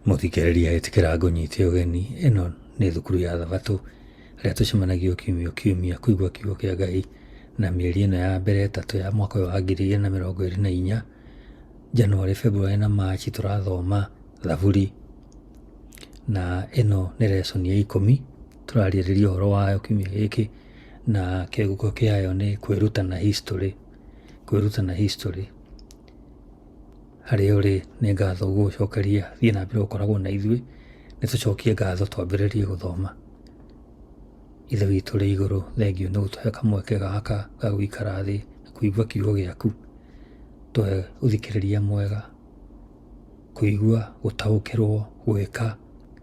Mũthikĩrĩria ĩtĩkĩra ngũnyite ũgeni, ĩno nĩ thukuru ya Thabatũ harĩa tũcemanagia o kiumia o kiumia kũigua kiugo kĩa Ngai, na mĩeri ĩno ya mbere ĩtatũ ya mwaka ũyũ wa 2024, January, February na March tũrathoma Thaburi, na ĩno nĩ lesson ya ikũmi tũrarĩrĩria ũhoro wayo kiumia gĩkĩ, na kĩongo kĩayo nĩ kwĩruta na history, kwĩruta na history. Harĩa ũrĩ nĩ ngatho gũgũcokeria, thiĩ na mbere gũkoragwo na ithuĩ, nĩ tũcokie ngatho twambĩrĩrie gũthoma. Ithe witũ ũrĩ igũrũ, thengiũ nĩ gũtũhe kamweke gaka ga gũikara thĩ na kũigua kiugo gĩaku. Tũhe ũthikĩrĩria mwega, kũigua, gũtaũkĩrwo, gwĩka,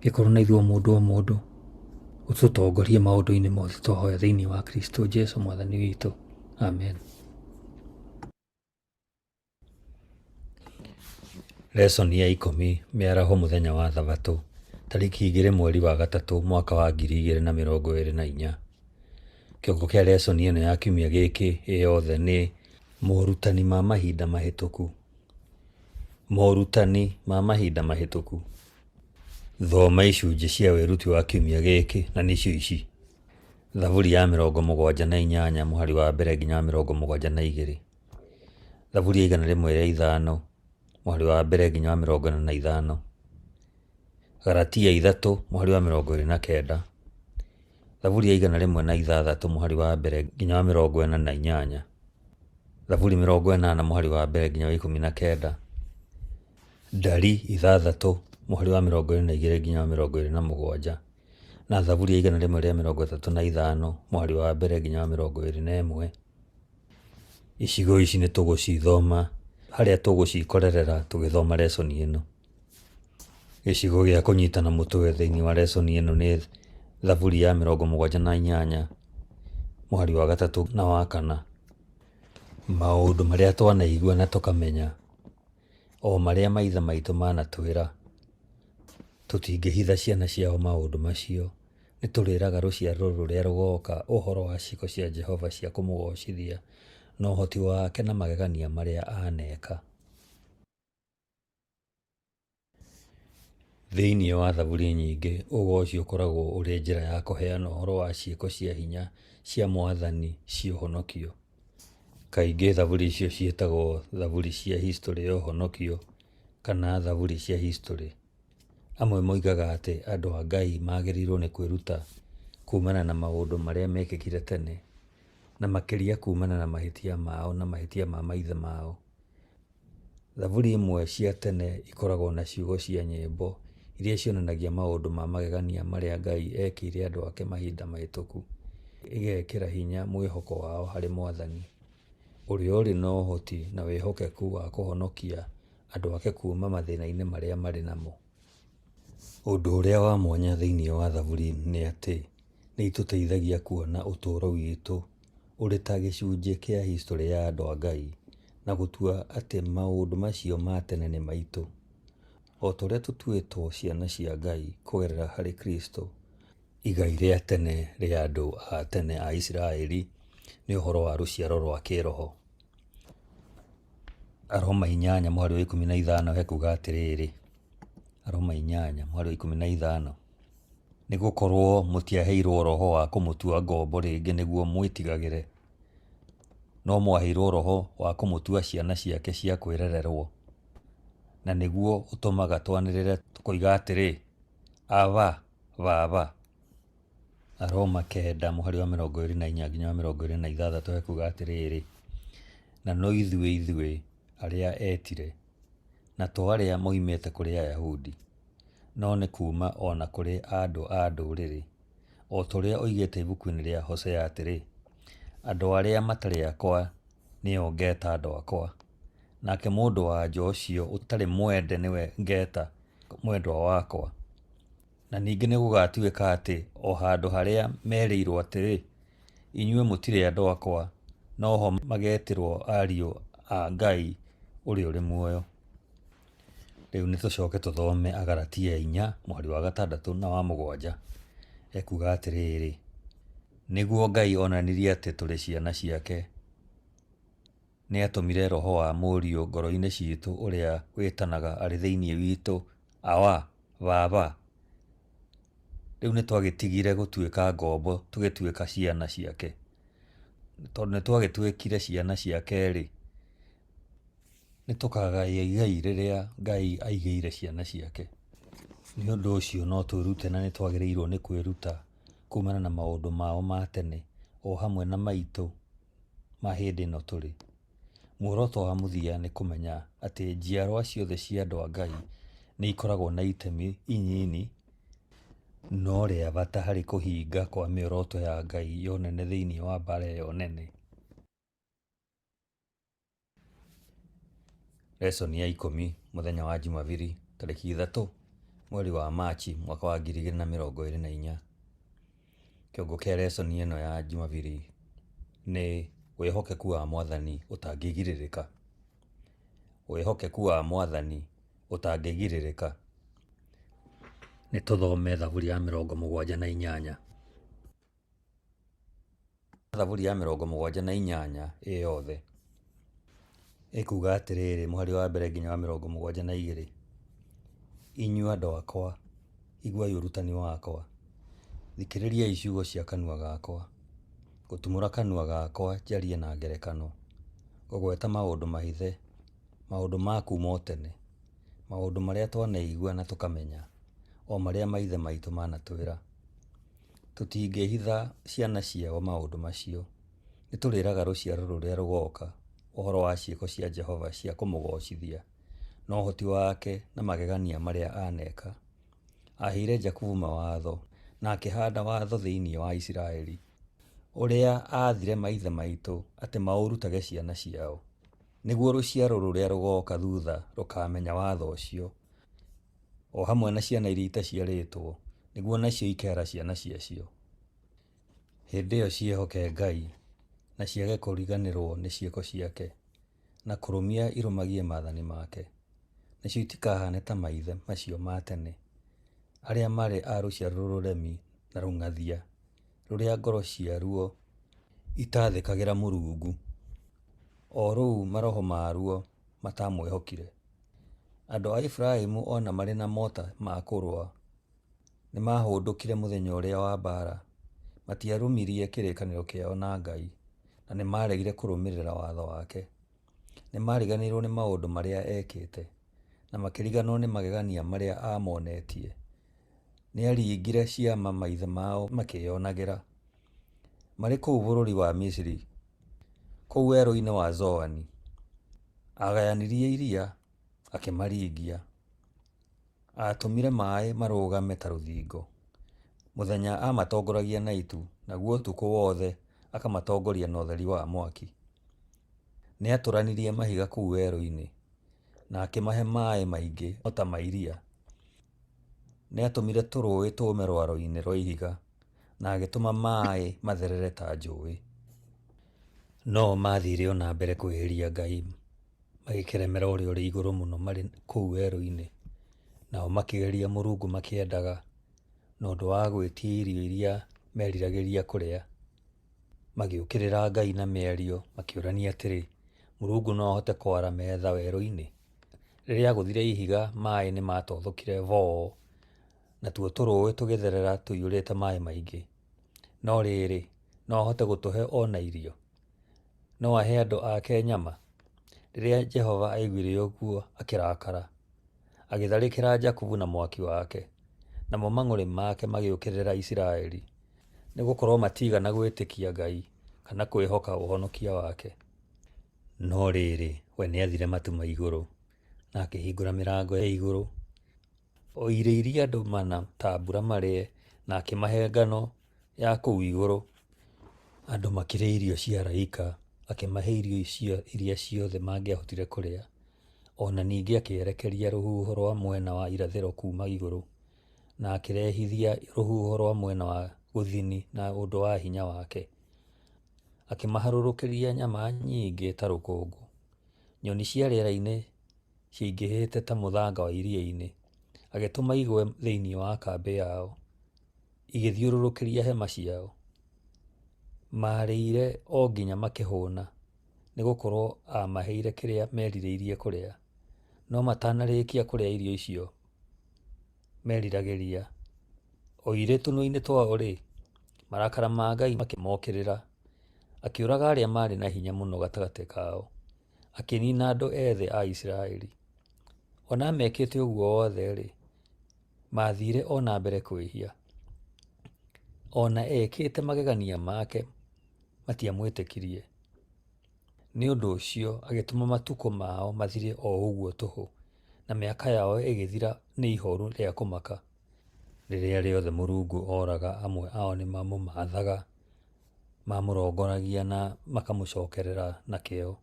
gĩkorwo na ithuĩ o mũndũ o mũndũ, ũtũtongorie maũndũ-inĩ mothe twahoya thĩinĩ wa Kristo Jesu mwathani witũ. Amen. Lesson ya ikũmi, Mĩaraho mũthenya wa Thabatũ, tarĩki igĩrĩ mweri wa gatatũ mwaka wa 2024. Kĩongo kĩa lesson ĩno ya kiumia gĩkĩ ĩ yothe nĩ Morutani ma mahinda mahĩtũku. Morutani ma mahinda mahĩtũku. Thoma icunjĩ cia wĩruti wa kiumia gĩkĩ na nĩcio ici: Thaburi ya 78 mũhari wa mbere nginya wa 72. Thaburi ya 105 mũhari wa mbere nginya wa 45. Galatia 3 mũhari wa 29. Thaburi ya 106 mũhari wa mbere nginya wa 48. Thaburi 80 mũhari wa mbere nginya wa 19. Ndari 6 mũhari wa 22 nginya wa 27. Na Thaburi ya 135 mũhari wa mbere nginya wa 21. Icigo ici nĩ tũgũcithoma harĩa tũgũcikorerera tũgĩthoma lesson ĩno. Gĩcigo gĩa kũnyitana mũtwe thĩinĩ wa lesson ĩno nĩ Thaburi ya 78 mũhari wa gatatũ na wa kana. Maũndũ marĩa twanaigua na tũkamenya, o marĩa maithe maitũ manatwĩra, tũtingĩhitha ciana ciao maũndũ macio. Nĩ tũrĩraga rũciaro rũrĩa rũgooka ũhoro wa ciĩko cia Jehova cia kũmũgoocithia, na ũhoti wake na magegania marĩa aneka. Thĩinĩ wa thaburi nyingĩ, ũgooci ũkoragwo ũrĩ njĩra ya kũheana ũhoro wa ciĩko cia hinya cia Mwathani cia ũhonokio. Kaingĩ thaburi icio ciĩtagwo thaburi cia historĩ ya ũhonokio kana thaburi cia historĩ. Amwe moigaga atĩ andũ a Ngai magĩrĩirũo nĩ kwĩruta kuumana na maũndũ marĩa meekĩkire tene, na makĩria kuumana na mahĩtia mao na mahĩtia ma maithe mao. Thaburi imwe cia tene ikoragwo na ciugo cia nyĩmbo iria cionanagia maũndũ ma magegania marĩa Ngai eekĩire andũ ake mahinda mahĩtũku, igekĩra hinya mwĩhoko wao harĩ Mwathani, ũrĩa ũrĩ na ũhoti na wĩhokeku wa kũhonokia andũ ake kuuma mathĩna-inĩ marĩa marĩ namo. Ũndũ ũrĩa wa mwanya thĩinĩ wa Thaburi nĩ atĩ nĩ itũteithagia kuona ũtũũro witũ ũrĩ ta gĩcunjĩ kĩa historĩ ya andũ a Ngai na gũtua atĩ maũndũ macio ma tene nĩ maitũ. O ta ũrĩa tũtuĩtwo ciana cia Ngai kũgerera harĩ Kristo, igai rĩa tene rĩa andũ a tene a Isiraeli nĩ ũhoro wa rũciaro rwa kĩĩroho. Aroma inyanya mũhari wa 15 hekuga atĩrĩrĩ, Aroma inyanya mũhari wa 15, nĩ gũkorwo mũtiaheirwo roho wa kũmũtua ngombo rĩngĩ nĩguo mwĩtigagĩre, no mwaheirwo roho wa kũmũtua ciana ciake cia kwĩrererwo, na nĩguo ũtũmaga twanĩrĩre tũkoiga atĩrĩ, Aba, Baba. Aroma kenda mũhari wa 24 nginya wa 26 hekuga atĩrĩrĩ, na no ithuĩ ithuĩ arĩa etire, na to arĩa moimĩte kũrĩ Ayahudi, no nĩ kuuma o na kũrĩ andũ a ndũrĩrĩ, o ta ũrĩa oigĩte ibuku-inĩ rĩa Hosea atĩrĩ, Andũ arĩa matarĩ akwa nĩo ngeta andũ akwa, nake mũndũ-wa-nja ũcio ũtarĩ mwende nĩwe ngeta mwendwa wakwa. Na ningĩ nĩgũgatuĩka atĩ o handũ harĩa merĩirũo atĩrĩ, Inyuĩ mũtirĩ andũ akwa, noho magetĩrũo ariũ a Ngai ũrĩa ũrĩ muoyo. Rĩu nĩ tũcoke tũthome Agalatia inya mũhari wa gatandatũ na wa mũgwanja. Ekuga atĩrĩrĩ, nĩguo Ngai onanirie atĩ tũrĩ ciana ciake, nĩatũmire Roho wa Mũriũ ngoro-inĩ ciitũ ũrĩa wĩtanaga arĩ thĩinĩ witũ, Awa, Baba. Rĩu nĩ twagĩtigire gũtuĩka ngombo tũgĩtuĩka ciana ciake. Tondũ nĩ twagĩtuĩkire ciana ciake-rĩ, nĩ tũkagaya igai rĩrĩa Ngai aigĩire ciana ciake. Nĩ ũndũ ũcio no twĩrute na nĩ twagĩrĩirwo nĩ kwĩruta kumana na maũndũ mao ma tene o hamwe na maitũ ma hĩndĩ ĩno tũrĩ. Muoroto wa mũthia nĩ kũmenya atĩ njiarwa ciothe cia andũ a Ngai nĩ ikoragwo na itemi inyinyi no rĩa bata harĩ kũhinga kwa mĩoroto ya Ngai ya ũnene thĩinĩ wa mbaara ĩyo nene. Lesson ya ikũmi mũthenya wa Jumabiri tarĩki 3 mweri wa Machi mwaka wa 2024. Kĩongo kĩa lesson ĩno ya Jumabiri nĩ wĩhokeku wa Mwathani ũtangĩgirĩrĩka. Wĩhokeku wa Mwathani ũtangĩgirĩrĩka. Nĩ tũthome Thaburi ya 78. Thaburi ya 78 ĩ yothe. Ĩkuuga atĩrĩrĩ, mũhari wa mbere nginya wa 72: Inyuĩ andũ akwa, iguai ũrutani wakwa, thikĩrĩriai ciugo cia kanua gakwa. Ngũtumũra kanua gakwa njarie na ngerekano, ngũgweta maũndũ mahithe, maũndũ ma kuuma o tene, maũndũ marĩa twanaigua na tũkamenya, o marĩa maithe maitũ manatwĩra. Tũtingĩhitha ciana ciao maũndũ macio, nĩtũrĩĩraga rũciaro rũrĩa rũgooka ũhoro wa ciĩko cia Jehova cia kũmũgoocithia, na ũhoti wake na magegania marĩa aaneka. Aaheire Jakubu mawatho, na akĩhaanda watho thĩinĩ wa Isiraeli, ũrĩa aathire maithe maitũ atĩ maũrutage ciana ciao, nĩguo rũciaro rũrĩa rũgooka thuutha rũkaamenya watho ũcio, o hamwe na ciana iria itaciarĩtwo, nĩguo nacio ikeera ciana ciacio. Hĩndĩ ĩyo ciĩhoke Ngai, na ciage kũriganĩrwo nĩ ciĩko ciake, na kũrũmia irũmagie maathani make. Nacio itikahaane ta maithe macio ma tene, arĩa maarĩ a rũciaro rũremi na rũng'athia, rũrĩa ngoro ciaruo itaathĩkagĩra Mũrungu, o rũu maroho maruo mataamwĩhokire. Andũ a Efiraimu o na marĩ na mota ma kũrũa, nĩmahũndũkire mũthenya ũrĩa wa mbaara. Matiarũmirie kĩrĩkanĩro kĩao na Ngai, na nĩmaregire kũrũmĩrĩra watho wake. Nĩmariganĩirwo nĩ maũndũ marĩa ekĩte, na makĩriganĩrwo nĩ magegania marĩa aamonetie. Nĩaringire ciama maithe mao makĩĩonagĩra, marĩ kũu bũrũri wa Misiri, kũu werũ-inĩ wa Zoani. Aagayanirie iria, akĩmaringia. Aatũmire maaĩ marũgame ta rũthingo. Mũthenya aamatongoragia na itu, naguo ũtukũ wothe akamatongoria na ũtheri wa mwaki. Nĩatũranirie mahiga kũu werũ-inĩ, na akĩmahe maaĩ maingĩ o ta ma iria. Nĩatũmire tũrũũĩ tũũme rwaro-inĩ rwa ihiga, na agĩtũma maaĩ matherere ta njũũĩ. No-o maathiire o na mbere kwĩhĩria Ngai, magĩkĩremera Ũrĩa-ũrĩ-Igũrũ-Mũno marĩ kũu werũ-inĩ. Nao makĩgeria Mũrungu makĩendaga, na ũndũ wa gwĩtia irio iria meeriragĩria kũrĩa. Magĩũkĩrĩra Ngai na mĩario, makĩũrania atĩrĩ, Mũrungu no ahote kwara metha werũ-inĩ? Rĩrĩa aagũthire ihiga, maaĩ nĩmatothokire boo, natuo tũrũũĩ tũgĩtherera tũiyũrĩte maaĩ maingĩ. No rĩrĩ, no ahote gũtũhe o na irio? No ahe andũ ake nyama? Rĩrĩa Jehova aiguire ũguo, akĩrakara. Agĩtharĩkĩra Jakubu na mwaki wake, namo mang'ũrĩ make magĩũkĩrĩra Isiraeli, nĩgũkorwo matiigana gwĩtĩkia Ngai kana kwĩhoka ũhonokia wake. No rĩrĩ, we nĩathire matu ma igũrũ, na akĩhingũra mĩrango ya igũrũ. Oirĩirie andũ mana ta mbura marĩe, na akĩmahe ngano ya kũu igũrũ. Andũ makĩrĩa irio cia araika, akĩmahe irio icio iria ciothe mangĩahotire kũrĩa. O na ningĩ akĩerekeria rũhuho rwa mwena wa irathĩro kuuma igũrũ, na akĩrehithia rũhuho rwa mwena wa gũthini na ũndũ wa hinya wake. Akĩmaharũrũkĩria nyama nyingĩ ta rũkũngũ, nyoni cia rĩera-inĩ ciaingĩhĩte ta mũthanga wa iria-inĩ. Agĩtũma igũe thĩinĩ wa kambĩ yao, igĩthiũrũrũkĩria hema ciao. Maarĩire o nginya makĩhũũna, nĩgũkorwo aamaheire kĩrĩa merirĩirie kũrĩa. No matanarĩkia kũrĩa irio icio, meriragĩria, o irĩ tũnua-inĩ twao-rĩ, marakara ma Ngai makĩmokĩrĩra. Akĩũraga arĩa maarĩ na hinya mũno gatagatĩ kao, akĩniina andũ ethĩ a Isiraeli. O na mekĩte ũguo wothe-rĩ, maathiire o na mbere kwĩhia. O na ekĩte magegania make, matiamwĩtĩkirie. Nĩ ũndũ ũcio agĩtũma matukũ mao mathire o ũguo tũhũ, na mĩaka yao ĩgĩthira nĩ ihooru rĩa kũmaka. Rĩrĩa rĩothe Mũrungu oraga amwe ao nĩmamũmaathaga, mamũrongoragia na makamũcokerera na kĩyo.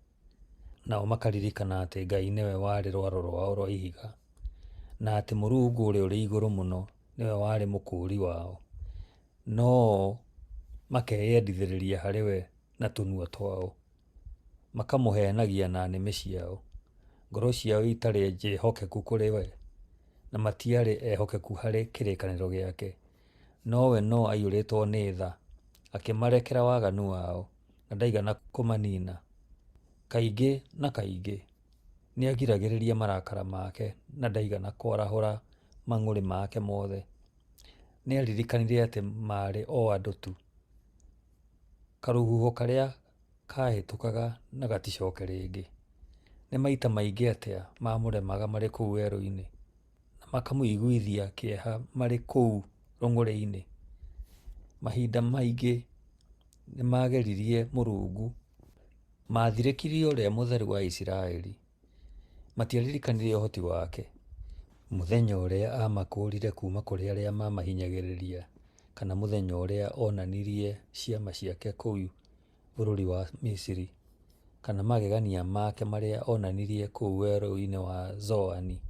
Nao makaririkana atĩ Ngai nĩwe warĩ rwaro rwao rwa ihiga, na atĩ Mũrungu ũrĩa ũrĩ Igũrũ Mũno nĩwe warĩ mũkũũri wao. No o makeyendithĩrĩria harĩ we na tũnua twao, makamũheenagia na nĩmĩ ciao. Ngoro ciao itarĩ njĩhokeku kũrĩ we, na matiarĩ ehokeku harĩ kĩrĩkanĩro gĩake. No we no aiyũrĩtwo nĩ tha, akĩmarekera waganu wao, na ndaigana kũmaniina. Kaingĩ na kaingĩ nĩagiragĩrĩria marakara make na ndaigana kwarahũra mang'ũrĩ make mothe. Nĩaririkanire atĩ maarĩ o andũ tu, karũhuho karĩa kahĩtũkaga na gaticoke rĩngĩ. Nĩ maita maingĩ atĩa maamũremaga marĩ kũu werũ-inĩ, na makamũiguithia kĩeha marĩ kũu rũng'ũrĩ-inĩ! Mahinda maingĩ nĩmageririe Mũrungu, maathirĩkirie Ũrĩa Mũtheru wa Isiraeli. Matiaririkanire ũhoti wake, mũthenya ũrĩa aamakũũrire kuuma kũrĩ arĩa maamahinyagĩrĩria, kana mũthenya ũrĩa onanirie ciama ciake kũu bũrũri wa Misiri, kana magegania make marĩa onanirie kũu werũ-inĩ wa Zoani.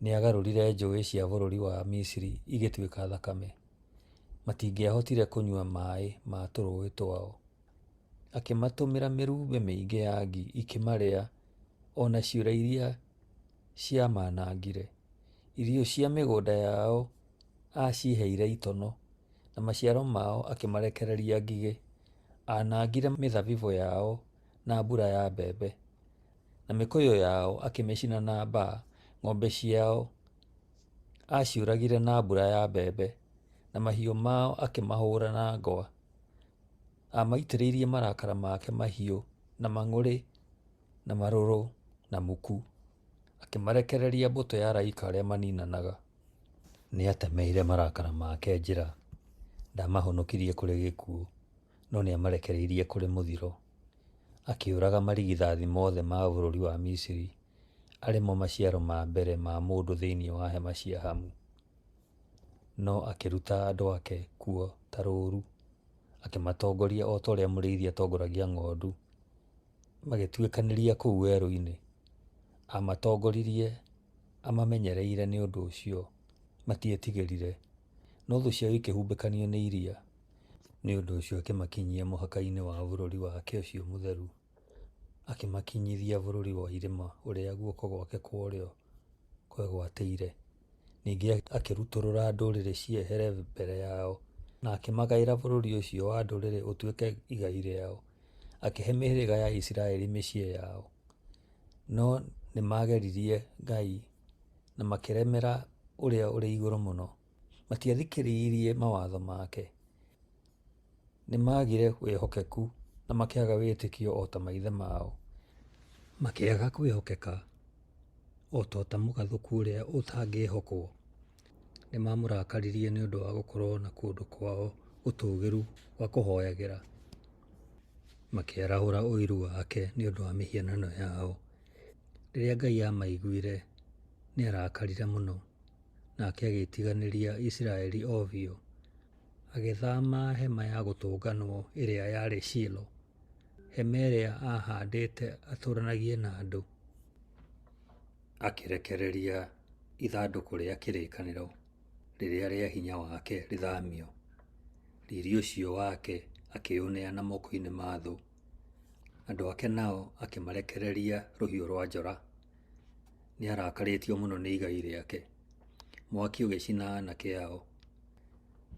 Nĩagarũrire njũũĩ cia bũrũri wa Misiri igĩtuĩka thakame; matingĩahotire kũnyua maaĩ ma tũrũũĩ twao. Akĩmatũmĩra mĩrumbĩ mĩingĩ ya ngi ikĩmarĩa, o na ciũra iria ciamanangire. Irio cia mĩgũnda yao aaciheire itono, na maciaro mao akĩmarekereria ngigĩ. Aanangire mĩthabibũ yao na mbura ya mbembe, na mĩkũyũ yao akĩmĩcina na mbaa. Ng'ombe ciao aaciũragire na mbura ya mbembe, na mahiũ mao akĩmahũũra na ngwa. Aamaitĩrĩirie marakara make mahiũ na mang'ũrĩ na marũrũ na muku, akĩmarekereria mbũtũ ya araika arĩa maniinanaga. Nĩatemeire marakara make njĩra, ndaamahonokirie kũrĩ gĩkuũ, no nĩamarekereirie kũrĩ mũthiro. Akĩũraga marigithathi mothe ma bũrũri wa Misiri, arĩ mo maciaro ma mbere ma mũndũ thĩinĩ wa hema cia Hamu. No akĩruta andũ ake kuo ta rũũru, akĩmatongoria o ta ũrĩa mũrĩithi atongoragia ng'ondu. Magĩtuĩkanĩria kũu werũ-inĩ. Aamatongorie amamenyereire, nĩ ũndũ ũcio matietigĩrire, no thũ ciao ikĩhubĩkanio nĩ iria. Nĩ ũndũ ũcio akĩmakinyia mũhaka-inĩ wa bũrũri wake ũcio mũtheru, akĩmakinyithia bũrũri wa irĩma ũrĩa guoko gwake kwa ũrĩo kwegwatĩire. Ningĩ akĩrutũrũra ndũrĩrĩ ciehere mbere yao, na akĩmagaĩra bũrũri ũcio wa ndũrĩrĩ ũtuĩke igai rĩao, akĩhe mĩhĩrĩga ya Isiraeli mĩciĩ yao. No nĩmageririe Ngai na makĩremera Ũrĩa ũrĩ Igũrũ Mũno; matiathikĩrĩirie mawatho make. Nĩmagire wĩhokeku na makĩaga wĩtĩkio o ta maithe mao. Makĩaga kwĩhokeka o ta ũta mũgathũku ũrĩa ũtangĩĩhokwo. Nĩmamũrakaririe nĩ ũndũ wa gũkorwo na kũndũ kwao gũtũũgĩru gwa kũhooyagĩra, makĩarahũra ũiru wake nĩ ũndũ wa mĩhianano yao. Rĩrĩa Ngai aamaiguire, nĩarakarire mũno, nake agĩtiganĩria Isiraeli o biũ. Agĩthaama hema ya gũtũnganwo ĩrĩa yarĩ Shilo, hema ĩrĩa aahaandĩte atũũranagie na andũ. Akĩrekereria ithandũkũ rĩa kĩrĩkanĩro rĩrĩa rĩa hinya wake rĩthaamio; riiri ũcio wake akĩũneana moko-inĩ ma thũ. Andũ ake nao akĩmarekereria rũhiũ rwa njora. Nĩarakarĩtio mũno nĩ igai rĩake; mwaki ũgĩcina aanake ao,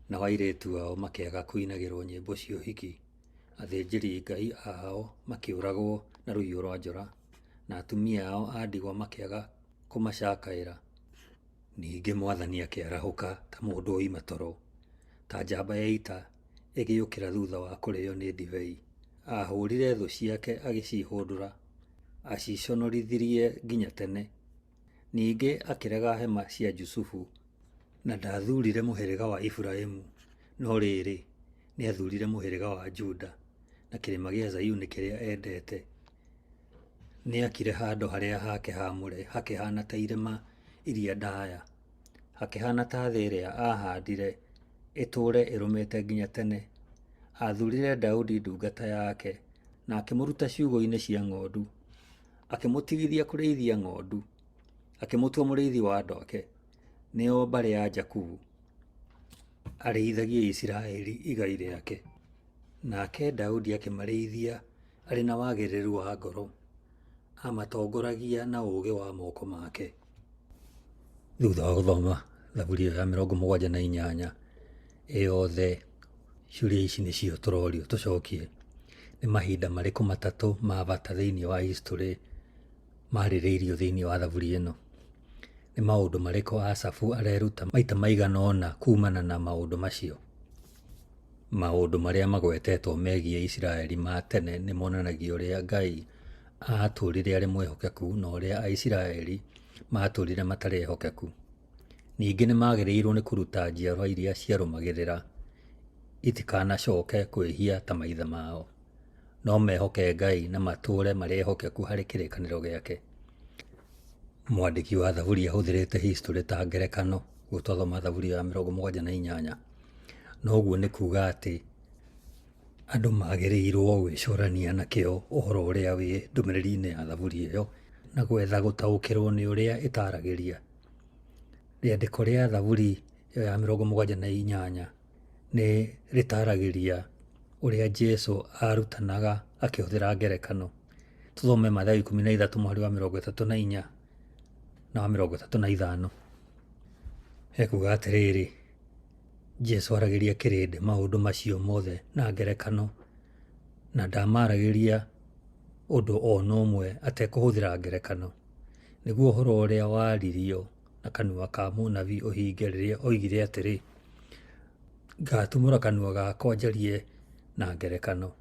nao airĩtu ao makĩaga kũinagĩrwo nyĩmbo cia ũhiki. Athĩnjĩri-Ngai ao makĩũragwo na rũhiũ rwa njora, na atumia ao a ndigwa makĩaga kũmacakaĩra. Ningĩ Mwathani akĩarahũka ta mũndũ woima toro, ta njamba ya ita ĩgĩũkĩra thutha wa kũrĩo nĩ ndibei. Aahũũrire thũ ciake agĩcihũndũra, aciconorithirie nginya tene. Ningĩ akĩrega hema cia Jusufu, na ndaathuurire mũhĩrĩga wa Efiraimu, no rĩrĩ, nĩathuurire mũhĩrĩga wa Juda, na kĩrĩma gĩa Zayuni kĩrĩa endete. Nĩaakire handũ harĩa hake haamũre hakĩhaana ta irĩma iria ndaaya, hakĩhaana ta thĩ ĩrĩa aahaandire ĩtũũre ĩrũmĩte nginya tene. Aathuurire Daudi ndungata yake na akĩmũruta ciugũ-inĩ cia ng'ondu, akĩmũtigithia kũrĩithia ng'ondu, akĩmũtua mũrĩithi wa andũ ake, nĩo mbarĩ ya Jakubu, arĩithagie Isiraeli igai rĩake. Nake Daudi akĩmarĩithia arĩ na wagĩrĩru wa ngoro, aamatongoragia na ũũgĩ wa moko make. Thutha wa gũthoma Thaburi ĩyo ya 78 ĩyothe, ciũria ici nĩcio tũrorio tũcokie. Nĩ mahinda marĩkũ matatũ ma bata thĩinĩ wa historĩ marĩrĩirio thĩinĩ wa Thaburi ĩno? Nĩ maũndũ marĩkũ Asafu areruta maita maigana ũna kuumana na maũndũ macio? Maũndũ marĩa magwetetwo megiĩ Isiraeli ma tene nĩ monanagia ũrĩa Ngai aatũũrire arĩ mwĩhokeku na ũrĩa Aisiraeli maatũũrire matarĩ ehokeku. Ningĩ nĩ maagĩrĩirũo nĩ kũruta njiarũa iria ciarũmagĩrĩra itikanacoke kwĩhia ta maithe mao, no mehoke Ngai na matũũre marĩ ehokeku harĩ kĩrĩkanĩro gĩake. Mwandĩki wa Thaburi ahũthĩrĩte historĩ ta ngerekano ũguo twathoma Thaburi ya 78. Na ũguo nĩ kuuga atĩ andũ magĩrĩirũo gwĩcũrania na kĩyo ũhoro ũrĩa wĩ ndũmĩrĩri-inĩ ya Thaburi ĩyo na gwetha gũtaũkĩrũo nĩ ũrĩa ĩtaaragĩria. Rĩandĩko rĩa Thaburi ĩyo ya 78 nĩ rĩtaaragĩria ũrĩa Jesu aarutanaga akĩhũthĩra ngerekano. Tũthome Mathayo 13 mũhari wa 34 na wa 35. Ekuuga atĩrĩrĩ, Jesu aragĩria kĩrĩndĩ maũndũ macio mothe na ngerekano, na ndaamaragĩria ũndũ o na ũmwe atekũhũthĩra ngerekano, nĩguo ũhoro ũrĩa waaririo na kanua ka mũnabii ũhinge rĩrĩa oigire atĩrĩ, Ngaatumũra kanua gakwa njarie na ngerekano,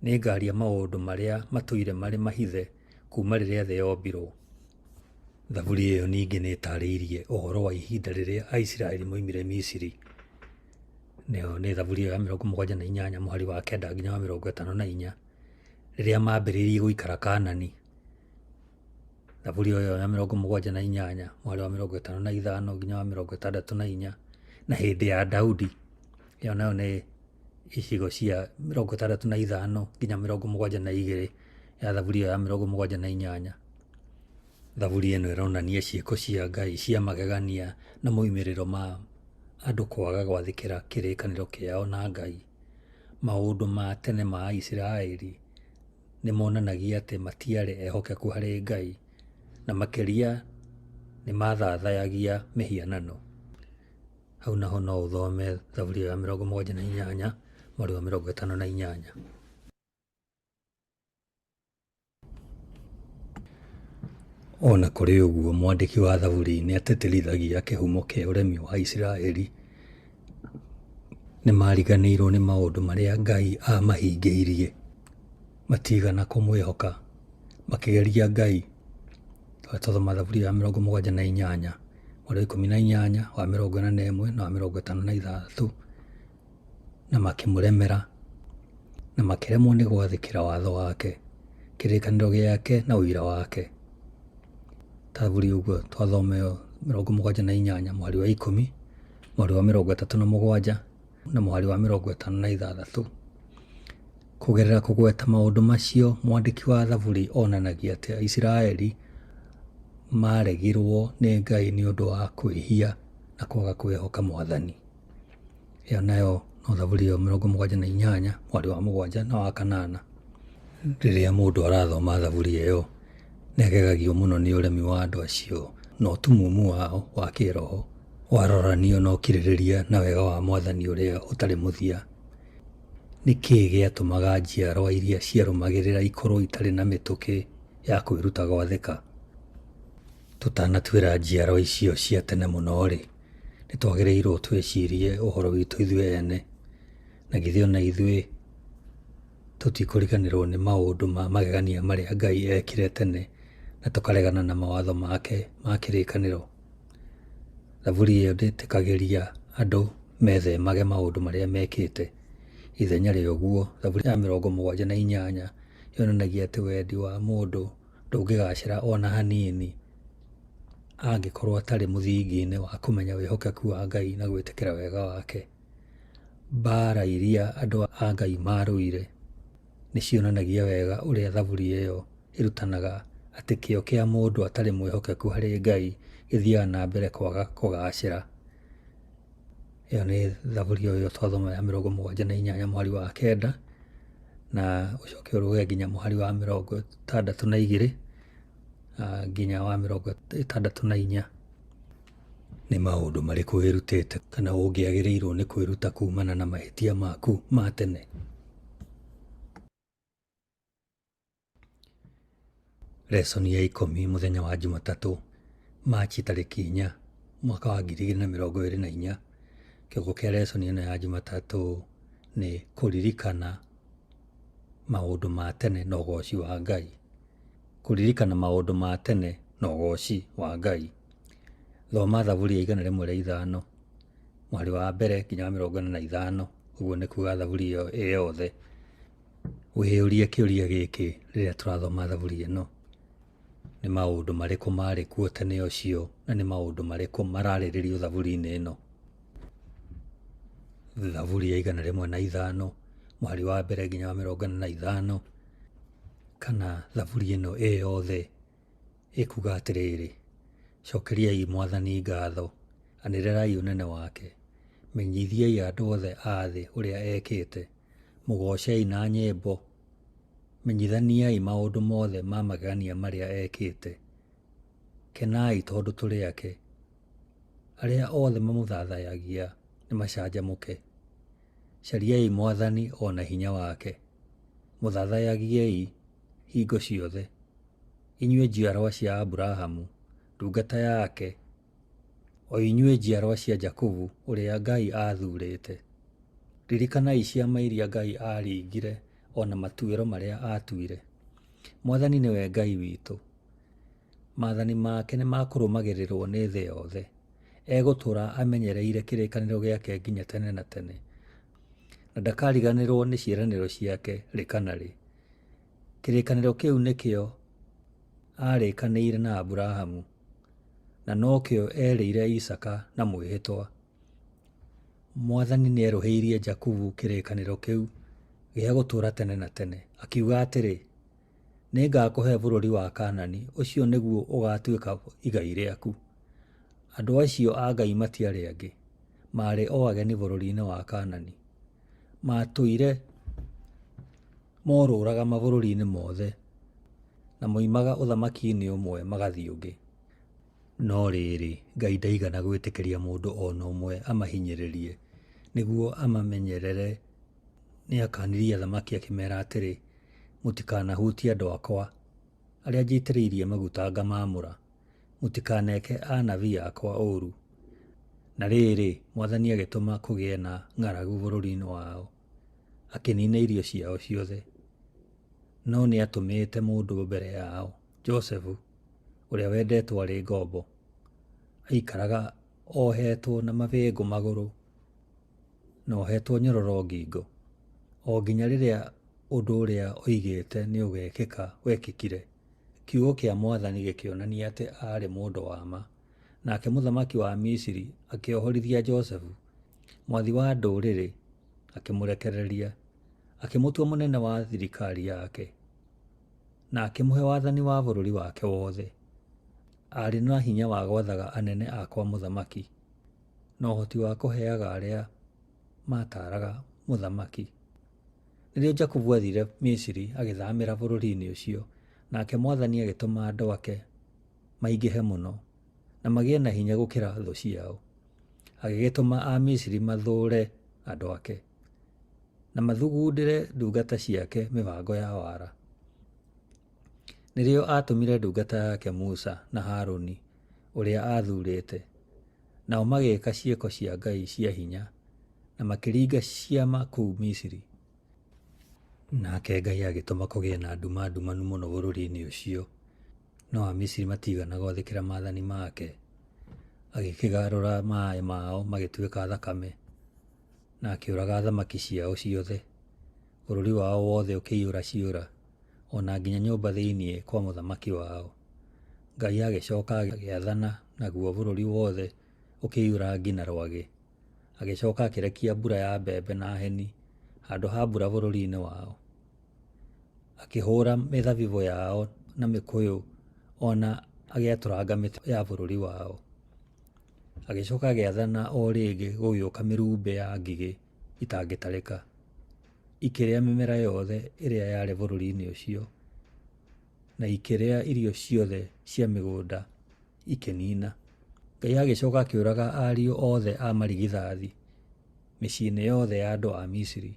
nĩngaaria maũndũ marĩa matũire marĩ mahithe kuuma rĩrĩa thĩ yombirwo. Thaburi ĩyo ningĩ nĩ ĩtaarĩirie ũhoro wa ihinda rĩrĩa Aisiraeli moimire Misiri. Nĩyo nĩ Thaburi ĩyo ya 78 mũhari wa 9 nginya wa 54, rĩrĩa maambĩrĩirie gũikara Kaanani. Thaburi ĩyo ya 78 mũhari wa 55 nginya wa 64, na hĩndĩ ya Daudi, ĩyo nayo nĩ icigo cia 65 nginya 72 ya Thaburi ĩyo ya 78. Thaburi ĩno ĩronania ciĩko cia Ngai cia magegania na moimĩrĩro ma andũ kwaga gwathĩkĩra kĩrĩkanĩro kĩao na Ngai. Maũndũ ma tene ma Isiraeli nĩ monanagia atĩ matiarĩ ehokeku harĩ Ngai, na makĩria nĩ maathathayagia mĩhianano. Hau naho no ũthome Thaburi ya 78 mũhari wa 58. O na kũrĩ ũguo, mwandĩki wa Thaburi nĩ atĩtĩrithagia kĩhumo kĩa ũremi wa Isiraeli. Nĩ maariganĩirũo nĩ maũndũ marĩa Ngai aamahingĩirie. Matiigana kũmwĩhoka, makĩgeria Ngai. Twathoma Thaburi ya 78, mũhari wa 18, wa 41 na wa 56. Na makĩmũremera, na makĩremwo nĩ gwathĩkĩra watho wake, kĩrĩkanĩro gĩake na ũira wake. Thaburi ũguo twathoma ĩyo 78 mũhari wa 10, mũhari wa 37 na mũhari wa 56. Kũgerera kũgweta maũndũ macio, mwandĩki wa Thaburi onanagia atĩ Aisiraeli maaregirwo nĩ Ngai nĩ ũndũ wa kwĩhia na kwaga kwĩhoka Mwathani. Ĩyo nayo no Thaburi ĩyo 78 mũhari wa 7 na wa 8. Rĩrĩa mũndũ arathoma Thaburi ĩyo, nĩ agegagio mũno nĩ ũremi wa andũ acio na ũtumumu wao wa kĩĩroho waroranio na ũkirĩrĩria na wega wa Mwathani ũrĩa ũtarĩ mũthia. Nĩ kĩĩ gĩatũmaga njiarũa iria ciarũmagĩrĩra ikorũo itarĩ na mĩtũkĩ ya kwĩruta gwathĩka? Tũtanatuĩra njiarwa icio cia tene mũno-rĩ, nĩ twagĩrĩirũo twĩcirie ũhoro witũ ithuĩ ene. Na githĩ o na ithuĩ tũtikũriganĩrũo nĩ maũndũ ma magegania marĩa Ngai eekire tene na tũkaregana na mawatho make ma kĩrĩkanĩro? Thaburi ĩyo ndĩtĩkagĩria andũ methemage maũndũ marĩa mekĩte. Ithenya rĩa ũguo, Thaburi ya 78 yonanagia atĩ wendi wa mũndũ ndũngĩgaacĩra o na hanini angĩkorũo atarĩ mũthingi-inĩ wa kũmenya wĩhokeku wa Ngai na gwĩtĩkĩra wega wake. Mbaara iria andũ a Ngai maarũire nĩ cionanagia wega ũrĩa Thaburi ĩyo ĩrutanaga atĩ kĩyo kĩa mũndũ atarĩ mwĩhokeku harĩ Ngai gĩthiaga na mbere kwaga kũgaacĩra. Ĩyo nĩ Thaburi ĩyo twathoma ya 78 mũhari wa 9 na ũcoke ũrũge nginya mũhari wa 62 nginya wa 64. Nĩ maũndũ marĩkũ wĩrutĩte kana ũngĩagĩrĩirũo nĩ kwĩruta kuumana na mahĩtia maku ma tene? Lesson ya 10 mũthenya wa Jumatatũ, Machi tarĩki 4, mwaka wa 2024. Kĩongo kĩa lesson ĩno ya Jumatatũ nĩ kũririkana maũndũ ma tene na ũgoci wa Ngai. Kũririkana maũndũ ma tene na ũgoci wa Ngai. Thoma Thaburi ya 105 mũhari wa mbere nginya wa 45, ũguo nĩ kuga Thaburi ĩyo ĩ yothe. Wĩyũrie kĩũria gĩkĩ rĩrĩa tũrathoma Thaburi ĩno: Nĩ maũndũ marĩkũ maarĩ kuo tene ũcio na nĩ maũndũ marĩkũ mararĩrĩrio Thaburi-inĩ ĩno? Thaburi ya 105 mũhari wa mbere nginya wa 45, kana Thaburi ĩno ĩ yothe ĩkuga atĩrĩrĩ, Cokeriai Mwathani ngatho, anĩrĩrai ũnene wake, menyithiai andũ othe a thĩ ũrĩa ekĩte, mũgoocei na nyĩmbo, menyithaniai maũndũ mothe ma magegania marĩa ekĩte. Kenai tondũ tũrĩ ake, arĩa othe mamũthathayagia nĩmacanjamũke. Cariai Mwathani o na hinya wake, mũthathayagiei hingo ciothe, inyuĩ njiarwa cia Aburahamu, ndungata yake, o inyuĩ njiarwa cia Jakubu ũrĩa Ngai aathurĩte. Ririkanai ciama iria Ngai aaringire o na matuĩro marĩa aatuire. Mwathani nĩwe Ngai witũ, maathani make nĩmakũrũmagĩrĩrwo nĩ thĩ yothe. Egũtũũra amenyereire kĩrĩkanĩro gĩake nginya tene na tene, na ndakariganĩrwo nĩ ciĩranĩro ciake rĩ kana rĩ. Kĩrĩkanĩro kĩu nĩkĩo aarĩkanĩire na Aburahamu, na nokĩo erĩire Isaaka na mwĩhĩtwa. Mwathani nĩerũhĩirie Jakubu kĩrĩkanĩro kĩu gĩa gũtũũra tene na tene, akiuga atĩrĩ, Nĩngakũhe bũrũri wa Kaanani, ũcio nĩguo ũgaatuĩka igai rĩaku. Andũ acio a Ngai matiarĩ angĩ, maarĩ o ageni bũrũri-inĩ wa Kaanani. Maatũire morũraga mabũrũri-inĩ mothe, na moimaga ũthamaki-inĩ ũmwe magathiĩ ũngĩ. No rĩrĩ, Ngai ndaigana gwĩtĩkĩria mũndũ o na ũmwe amahinyĩrĩrie. Nĩguo amamenyerere, nĩakanirie athamaki akĩmeera atĩrĩ, Mũtikanahutie andũ akwa, arĩa njitĩrĩirie maguta ngamaamũra, mũtikaneke anabii akwa ũũru. Na rĩrĩ, Mwathani agĩtũma kũgĩe na ng'aragu bũrũri-inĩ wao, akĩniina irio ciao ciothe. No nĩatũmĩte mũndũ mbere yao, Josefu, ũrĩa wendetwo arĩ ngombo. Aikaraga ohetwo na mabĩngũ magũrũ na ohetwo nyororo ngingo, o nginya rĩrĩa ũndũ ũrĩa oigĩte nĩũgekĩka wekĩkire. Kiugo kĩa Mwathani gĩkĩonania atĩ aarĩ mũndũ wa ma. Nake mũthamaki wa Misiri akĩohorithia Josefu, mwathi wa ndũrĩrĩ akĩmũrekereria, akĩmũtua mũnene wa thirikari yake, na akĩmũhe wathani wa bũrũri wake wothe. Aarĩ na hinya wa gwathaga anene a kwa mũthamaki, na ũhoti wa kũheaga arĩa maataaraga mũthamaki. Nĩrĩo Jakubu aathire Misiri agĩthamĩra bũrũri-inĩ ũcio, nake Mwathani agĩtũma andũ ake maingĩhe mũno, na magĩe na hinya gũkĩra thũ ciao. Agĩgĩtũma Amisiri mathũũre andũ ake, na mathugundĩre ndungata ciake mĩbango ya wara. Nĩrĩo aatũmire ndungata yake Musa na Harũni, ũrĩa aathuurĩte. Nao magĩĩka ciĩko cia Ngai cia hinya, na makĩringa ciama kũu Misiri. Nake Ngai agĩtũma kũgĩe na nduma ndumanu mũno bũrũri-inĩ ũcio, no Amisiri matiigana gwathĩkĩra maathani make. Agĩkĩgarũra maaĩ mao magĩtuĩka thakame, na akĩũraga thamaki ciao ciothe. Bũrũri wao wothe ũkĩiyũra ciũra, o na nginya nyũmba thĩinĩ kwa mũthamaki wao. Ngai agĩcoka agĩathana, naguo bũrũri wothe ũkĩiyũra ngi na rwagĩ. Agĩcoka akĩrekia mbura ya mbembe na heni handũ ha mbura bũrũri-inĩ wao. Akĩhũra mĩthabibũ yao na mĩkũyũ o na agĩatũranga mĩtĩ ya bũrũri wao. Agĩcoka agĩathana o rĩngĩ gũgĩũka mĩrumbĩ ya ngigĩ itangĩtarĩka, ikĩrĩa mĩmera yothe ĩrĩa yarĩ bũrũri-inĩ ũcio, na ikĩrĩa irio ciothe cia mĩgũnda ikĩnina. Ngai agĩcoka akĩũraga ariũ othe a marigithathi mĩciĩ-inĩ yothe ya andũ a Misiri.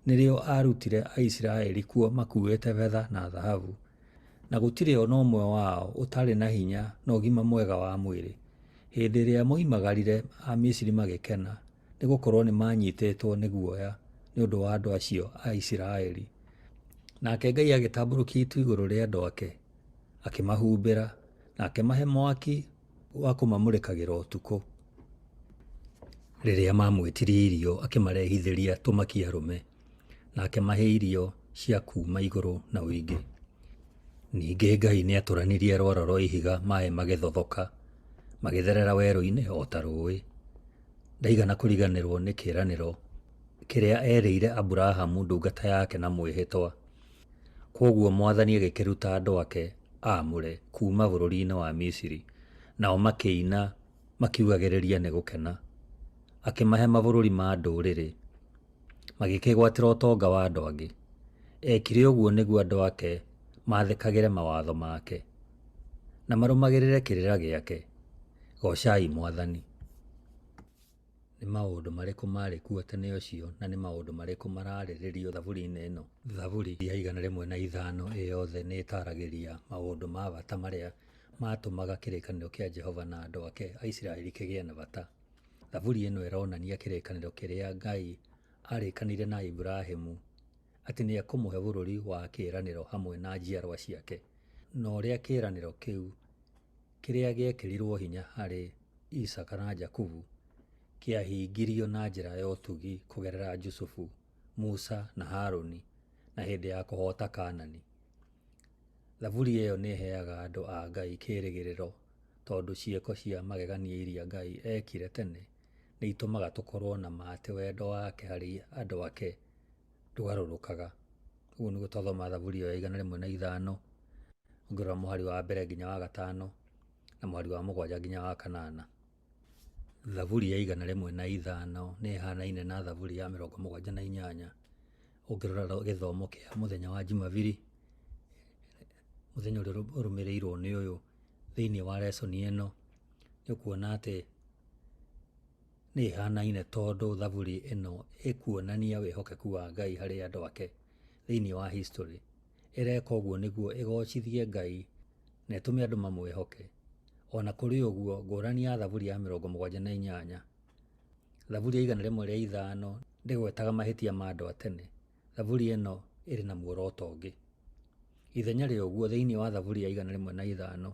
Nĩrĩo aarutire Aisiraeli kuo makuuĩte betha na thahabu, na gũtirĩ o na ũmwe wao ũtaarĩ na hinya na ũgima mwega wa mwĩrĩ. Hĩndĩ ĩrĩa moimagarire, Amisiri magĩkena, nĩ gũkorũo nĩ maanyitĩtwo nĩ guoya nĩ ũndũ wa andũ acio a Isiraeli. Nake Ngai agĩtambũrũkia itu igũrũ rĩa andũ ake, akĩmahumbĩra, na akĩmahe mwaki wa kũmamũrĩkagĩra ũtukũ. Rĩrĩa maamwĩtirie irio, akĩmarehithĩria tũmaki arũme, na akĩmahe irio cia kuuma igũrũ na ũingĩ. Ningĩ Ngai nĩatũranirie rwaro rwa ihiga maaĩ magĩthothoka, magĩtherera werũ-inĩ o ta rũũĩ. Ndaigana kũriganĩrwo nĩ kĩĩranĩro kĩrĩa eerĩire Aburahamu ndungata yake na mwĩhĩtwa. Kwoguo mwathani agĩkĩruta andũ ake aamũre kuuma bũrũri-inĩ wa Misiri, nao makĩina makiugagĩrĩria nĩ gũkena. Akĩmahe mabũrũri ma ndũrĩrĩ, magĩkĩĩgwatĩra ũtonga wa andũ angĩ. Eekire ũguo nĩguo andũ ake maathĩkagĩre mawatho make, na marũmagĩrĩre kĩrĩra gĩake. Goocai mwathani. Nĩ maũndũ marĩkũ maarĩ kuo tene ũcio na nĩ maũndũ marĩkũ mararĩrĩrio thaburi-inĩ ĩno? Thaburi ya 105 ĩ yothe nĩ ĩtaaragĩria maũndũ ma bata marĩa maatũmaga kĩrĩkanĩro kĩa Jehova na andũ ake Aisiraeli kĩgĩe na bata. Thaburi ĩno ĩronania kĩrĩkanĩro kĩrĩa Ngai aarĩkanĩire na Iburahimu atĩ nĩ ekũmũhe bũrũri wa kĩĩranĩro hamwe na njiarũa ciake, na ũrĩa kĩĩranĩro kĩu kĩrĩa gĩekĩrirũo hinya harĩ Isaaka na Jakubu kĩahingirio na njĩra ya ũtugi kũgerera Jusufu, Musa, na Haruni, na hĩndĩ ya kũhoota Kaanani. Thaburi ĩyo nĩ ĩheaga andũ a Ngai kĩĩrĩgĩrĩro tondũ ciĩko cia magegania iria Ngai eekire tene nĩ itũmaga tũkorũo na ma atĩ wendo wake harĩ andũ ake ndũgarũrũkaga. Ũguo nĩguo twathoma Thaburi ĩyo ya 105, ũngĩrora mũhari wa mbere nginya wa gatano na mũhari wa mũgwanja nginya wa kanana. Thaburi ya 105 nĩ ĩhanaine na Thaburi ya 78 ũngĩrora gĩthomo kĩa mũthenya wa Jumabiri, mũthenya ũrĩa ũrũmĩrĩirwo nĩ ũyũ thĩinĩ wa lesson ĩno, nĩ ũkuona atĩ nĩ ĩhanaine tondũ thaburi ĩno ĩkuonania wĩhokeku wa Ngai harĩ andũ ake thĩinĩ wa history. Ĩreka ũguo nĩguo ĩgocithie Ngai na ĩtũme andũ mamwĩhoke. O na kũrĩ ũguo, ngũrani ya Thaburi ya 78, Thaburi ya 105 ndĩgwetaga mahĩtia ma andũ a tene. Thaburi ĩno ĩrĩ na muoroto ũngĩ. Ithenya rĩa ũguo, thĩinĩ wa Thaburi ya 105,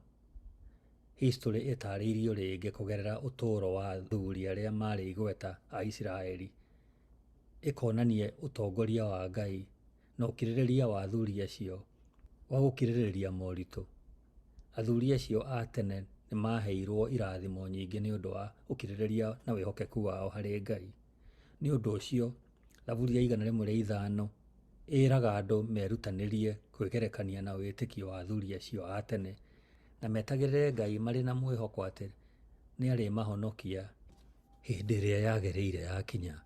historĩ ĩtaarĩirio rĩngĩ kũgerera ũtũũro wa athuri arĩa maarĩ igweta a Isiraeli, ĩkonania ũtongoria wa Ngai na ũkirĩrĩria wa athuri acio wa gũkirĩrĩria moritũ. Athuri acio a tene nĩ maaheirũo irathimo nyingĩ nĩ ũndũ wa ũkirĩrĩria na wĩhokeku wao harĩ Ngai. Nĩ ũndũ ũcio, Thaburi ya 105 ĩraga andũ merutanĩrie kwĩgerekania na wĩtĩkio wa athuri acio a tene na metagĩrĩre Ngai marĩ na mwĩhoko atĩ nĩ arĩmahonokia hĩndĩ ĩrĩa yagĩrĩire yakinya.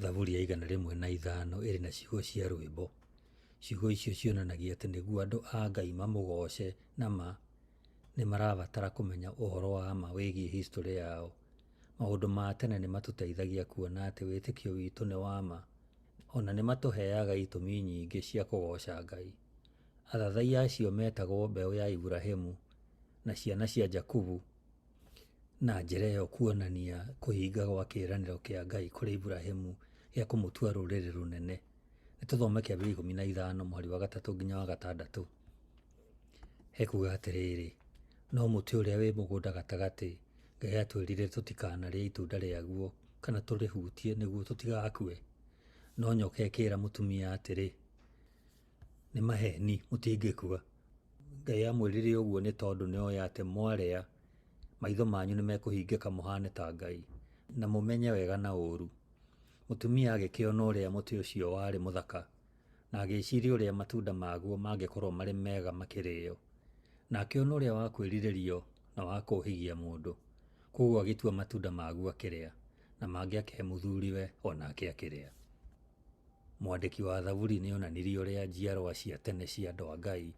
Thaburi ya 105 ĩrĩ na ciugo cia rwĩmbo. Ciugo icio cionanagia atĩ nĩguo andũ a Ngai mamũgooce na ma, nĩ marabatara kũmenya ũhoro wa ma wĩgiĩ historĩ yao. Maũndũ ma tene nĩ matũteithagia kuona atĩ wĩtĩkio witũ nĩ wa ma. O na nĩ matũheaga itũmi nyingĩ cia kũgooca Ngai. Athathaiya acio meetagwo mbeũ ya Iburahimu na ciana cia Jakubu, na njĩra ĩyo kuonania kũhinga gwa kĩĩranĩro kĩa Ngai kũrĩ Iburahimu gĩa kũmũtua rũrĩrĩ rũnene. Nĩ tũthome Kĩambĩrĩria 15 mũhari wa 3 nginya wa 6. Hekuga atĩrĩrĩ, no mũtĩ ũrĩa wĩ mũgũnda gatagatĩ, Ngai atwĩrire tũtikanarĩe itunda rĩaguo kana tũrĩhutie nĩguo tũtigakue. No nyoka ĩkĩra mũtumia atĩrĩ, nĩ maheni, mũtingĩkua. Ngai amwĩrire ũguo nĩ tondũ nĩ oĩ atĩ mwarĩa, maitho manyu nĩ mekũhingĩka mũhane ta Ngai, na mũmenye wega na ũũru. Mũtumia agĩkĩona ũrĩa mũtĩ ũcio warĩ mũthaka, na agĩciria ũrĩa matunda maguo mangĩkorũo marĩ mega makĩrĩo, na akĩona ũrĩa wa kwĩrirĩrio na wa kũũhĩgia mũndũ. Kwoguo agĩtua matunda maguo akĩrĩa, na mangĩ akĩhe mũthuriwe o nake akĩrĩa. Mwandĩki wa Thaburi nĩ onanirie ũrĩa njiarũa cia tene cia andũ a Ngai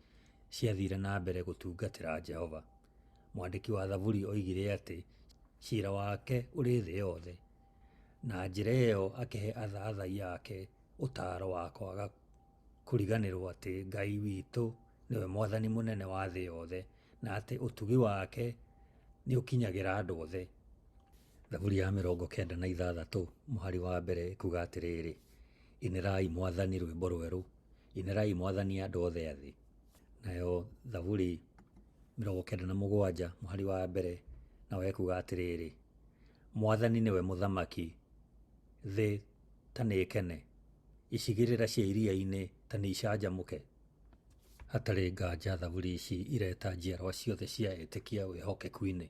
ciathire na mbere gũtungatĩra Jehova. Mwandĩki wa Thaburi oigire atĩ cira wake ũrĩ thĩ yothe. Na njĩra ĩyo akĩhe athathaiya ake ũtaaro wa kwaga kũriganĩrũo atĩ Ngai witũ nĩwe Mwathani mũnene wa thĩ yothe na atĩ ũtugi wake nĩ ũkinyagĩra andũ othe. Thaburi ya 96 mũhari wa 1 ĩkuga atĩrĩrĩ, Inĩrai Mwathani rwĩmbo rwerũ, inĩrai Mwathani andũ othe a thĩ. Nayo Thaburi 97 mũhari wa 1 nayo ĩkuga atĩrĩrĩ, Mwathani nĩwe mũthamaki, thĩ ta nĩĩkene, icigĩrĩra cia iria-inĩ ta nĩicanjamũke. Hatarĩ nganja thaburi ici ireta njiarwa ciothe cia etĩkia wĩhokeku-inĩ.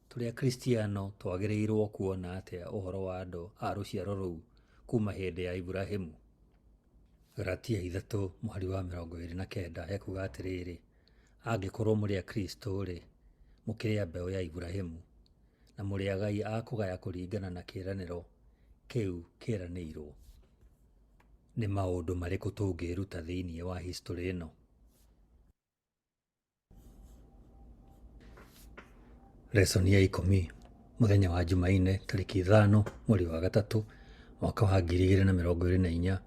Tũrĩ Akristiano twagĩrĩirũo kuona atĩa ũhoro wa andũ a rũciaro rũu kuuma hĩndĩ ya Iburahimu? Galatia 3 mũhari wa 29 ekuga atĩrĩrĩ, angĩkorũo mũrĩ a Kristo-rĩ, mũkĩrĩ a mbeũ ya Iburahimu, na mũrĩ agai a kũgaya kũringana na kĩĩranĩro kĩu kĩĩranĩirũo. Nĩ maũndũ marĩkũ tũngĩĩruta thĩinĩ wa historĩ ĩno? Lesson ya 10 mũthenya wa Jumaine tarĩki 5 mweri wa 3 mwaka wa 2024.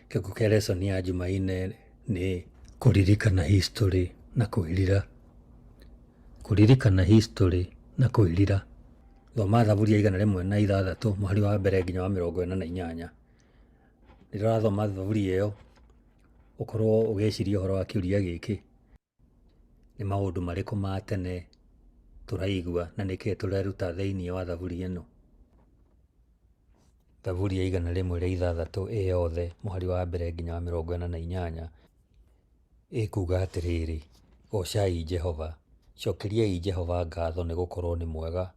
Kĩongo kĩa lesson ya Jumaine nĩ kũririkana history na kwĩrira. Kũririkana history na kwĩrira. Thoma Thaburi ya 106 mũhari wa 1 nginya wa 48. Rĩrĩa ũrathoma thaburi ĩyo ũkorwo ũgĩciria ũhoro wa kĩũria gĩkĩ, nĩ maũndũ marĩkũ ma tene tũraigua na nĩkĩĩ tũreruta thĩinĩ wa thaburi ĩno? Thaburi ya 106 ĩ yothe mũhari wa 1 nginya wa 48 ĩkuga atĩrĩrĩ, goocai Jehova, cokeriai Jehova ngatho nĩ gũkorwo nĩ mwega,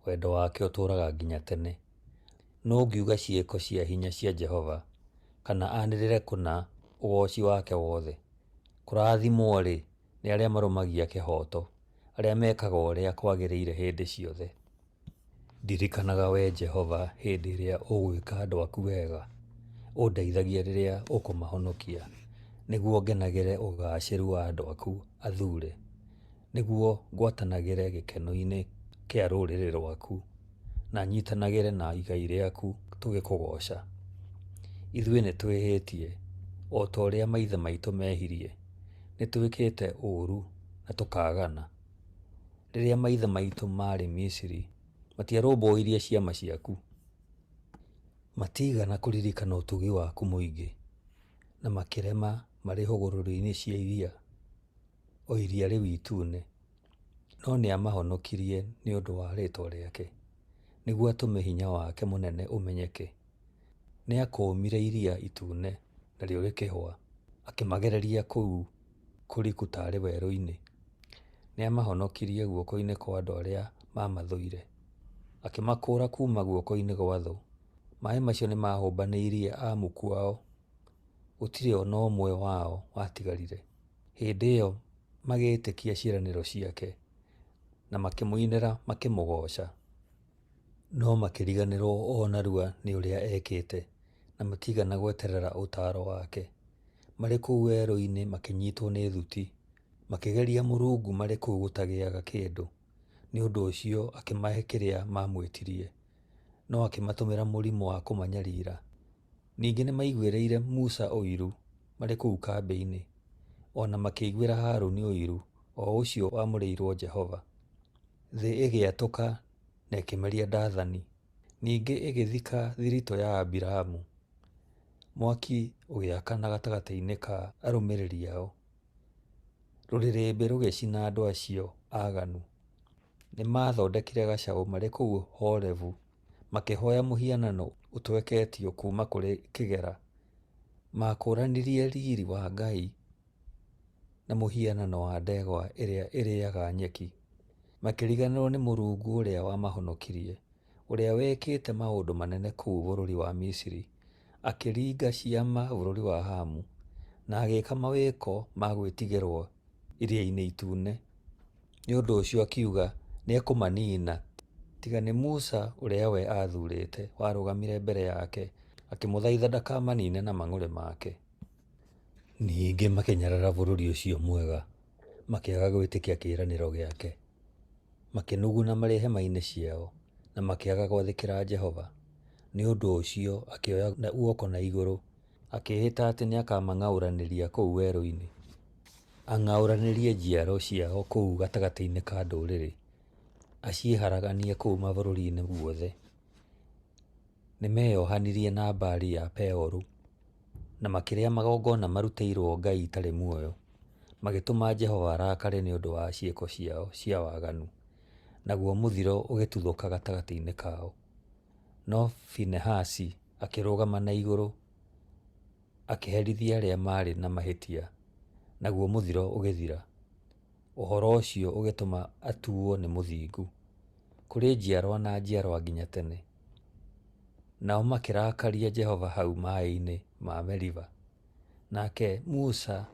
wendo wake ũtũũraga nginya tene. Nũ ũngiuga ciĩko cia hinya cia Jehova, kana anĩrĩre kũna ũgooci wake wothe? Kũrathimwo-rĩ, nĩ arĩa marũmagia kĩhooto, arĩa mekaga ũrĩa kwagĩrĩire hĩndĩ ciothe. Ndirikanaga wee Jehova hĩndĩ ĩrĩa ũgwĩka andũ aku wega, ũndeithagie rĩrĩa ũkũmahonokia, nĩguo ngenagĩre ũgaacĩru wa andũ aku athuure, nĩguo ngwatanagĩre gĩkeno-inĩ kĩa rũrĩrĩ rwaku, na nyitanagĩre na igai rĩaku tũgĩkũgooca. Ithuĩ nĩtwĩhĩtie, o ta ũrĩa maithe maitũ mehirie, nĩtwĩkĩte ũũru na tũkaagana. Rĩrĩa maithe maitũ maarĩ Misiri, matiarũmbũirie ciama ciaku. Matiigana kũririkana ũtugi waku mũingĩ, na makĩrema marĩ hũgũrũrũ-inĩ cia iria, o iria rĩu itune. No nĩamahonokirie nĩ ũndũ wa rĩĩtwa rĩake, nĩguo atũme hinya wake mũnene ũmenyeke. Nĩakũũmire Iria Itune narĩo rĩkĩhũa, akĩmagereria kũu kũriku taarĩ werũ-inĩ. Nĩamahonokirie guoko-inĩ kwa andũ arĩa maamathũire, akĩmakũũra kuuma guoko-inĩ gwa thũ. Maaĩ macio nĩmahũmbanĩirie amuku ao, gũtirĩ o na ũmwe wao watigarire. Hĩndĩ ĩyo magĩĩtĩkia ciĩranĩro ciake, na makĩmũinĩra makĩmũgooca. No makĩriganĩrwo o narua nĩ ũrĩa eekĩte, na matiigana gweterera ũtaaro wake. Marĩ kũu werũ-inĩ makĩnyiitwo nĩ thuti, makĩgeria Mũrungu marĩ kũu gũtagĩaga kĩndũ. Nĩ ũndũ ũcio akĩmahe kĩrĩa maamwĩtirie, no akĩmatũmĩra mũrimũ wa kũmanyariira. Ningĩ nĩmaiguĩrĩire Musa ũiru marĩ kũu kambĩ-inĩ, o na makĩiguĩra Harũni ũiru o ũcio wamũrĩirũo Jehova. Thĩ ĩgĩatũka na ĩkĩmeria Dathani, ningĩ ĩgĩthika thiritũ ya Abiramu. Mwaki ũgĩakana gatagatĩ-inĩ ka arũmĩrĩri ao, rũrĩrĩmbĩ rũgĩcina andũ acio aganu. Nĩ maathondekire gacaũ marĩ kũu Horebu, makĩhoya mũhianano ũtweketio kuuma kũrĩ kĩgera. Maakũũranirie riri wa Ngai na mũhianano wa ndegwa ĩrĩa ĩrĩĩaga nyeki. Makĩriganĩrũo nĩ Mũrungu ũrĩa wamahonokirie, ũrĩa wekĩte maũndũ manene kũu bũrũri wa Misiri, akĩringa ciama bũrũri wa Hamu, na agĩĩka mawĩko ma gwĩtigĩrũo Iria-inĩ Itune. Nĩ ũndũ ũcio akiuga nĩekũmaniina, tiga nĩ Musa ũrĩa we aathurĩte, warũgamire mbere yake akĩmũthaitha ndakamaniine na mang'ũrĩ make. Ningĩ makĩnyarara bũrũri ũcio mwega, makĩaga gwĩtĩkia kĩĩranĩro gĩake. Makĩnuguna marĩ hema-inĩ ciao, na makĩaga gwathĩkĩra Jehova. Nĩ ũndũ ũcio akĩoya guoko na igũrũ, akĩĩhĩta atĩ nĩakamang'aũranĩria kũu werũ-inĩ, ang'aũranĩrie njiaro ciao kũu gatagatĩ-inĩ ka ndũrĩrĩ, aciharaganie kũu mabũrũri-inĩ guothe. Nĩmeyohanirie na Baali ya Peoru, na makĩrĩa magongona marutĩirwo ngai itarĩ muoyo, magĩtũma Jehova arakare nĩ ũndũ wa ciĩko ciao cia waganu, naguo mũthiro ũgĩtuthũka gatagatĩ-inĩ kao. No Finehasi akĩrũgama na igũrũ akĩherithia arĩa maarĩ na mahĩtia, naguo mũthiro ũgĩthira. Ũhoro ũcio ũgĩtũma atuo nĩ mũthingu, kũrĩ njiarwa na njiarwa nginya tene. Nao makĩrakaria Jehova hau maĩ-inĩ ma Meriba, nake Musa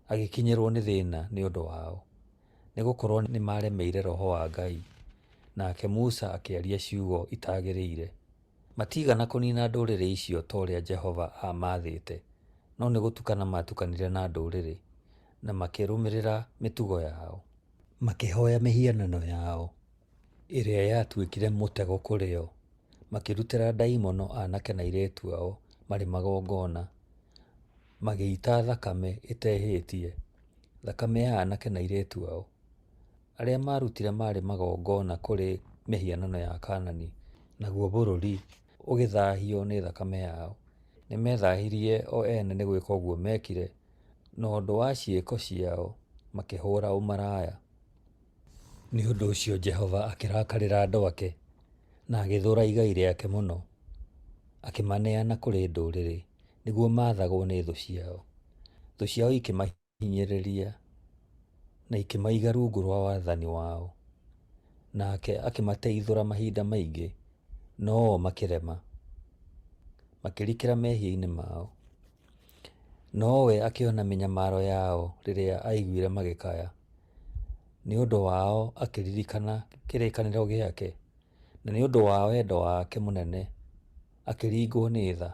agĩkinyĩrũo nĩ thĩna nĩ ũndũ wao, nĩ gũkorũo nĩmaremeire Roho wa Ngai, nake Musa akĩaria ciugo itagĩrĩire. Matiigana kũniina ndũrĩrĩ icio ta ũrĩa Jehova aamaathĩte, no nĩ gũtukana maatukanire na ndũrĩrĩ, na makĩrũmĩrĩra mĩtugo yao. Makĩhoya mĩhianano yao, ĩrĩa yatuĩkire mũtego kũrĩ o, makĩrutĩra ndaimono aanake na airĩtu ao marĩ magongona, magĩita thakame ĩtehĩtie, thakame ya aanake na airĩtu ao, arĩa maarutire marĩ magongona kũrĩ mĩhianano ya Kaanani, naguo bũrũri ũgĩthahio nĩ thakame yao. Nĩmethahirie o ene nĩ gwĩka ũguo meekire, na ũndũ wa ciĩko ciao makĩhũũra ũmaraya. Nĩ ũndũ ũcio Jehova akĩrakarĩra andũ ake, na agĩthũũra igai rĩake mũno, akĩmaneana kũrĩ ndũrĩrĩ, nĩguo maathagwo nĩ thũ ciao. Thũ ciao ikĩmahinyĩrĩria, na ikĩmaiga rungu rwa wathani wao. Nake akĩmateithũra mahinda maingĩ, no-o makĩrema, makĩrikĩra mehia-inĩ mao. Nowe akĩona mĩnyamaro yao rĩrĩa aiguire magĩkaya. Nĩ ũndũ wao akĩririkana kĩrĩkanĩro gĩake, na nĩ ũndũ wa wendo wake mũnene akĩringwo nĩ tha,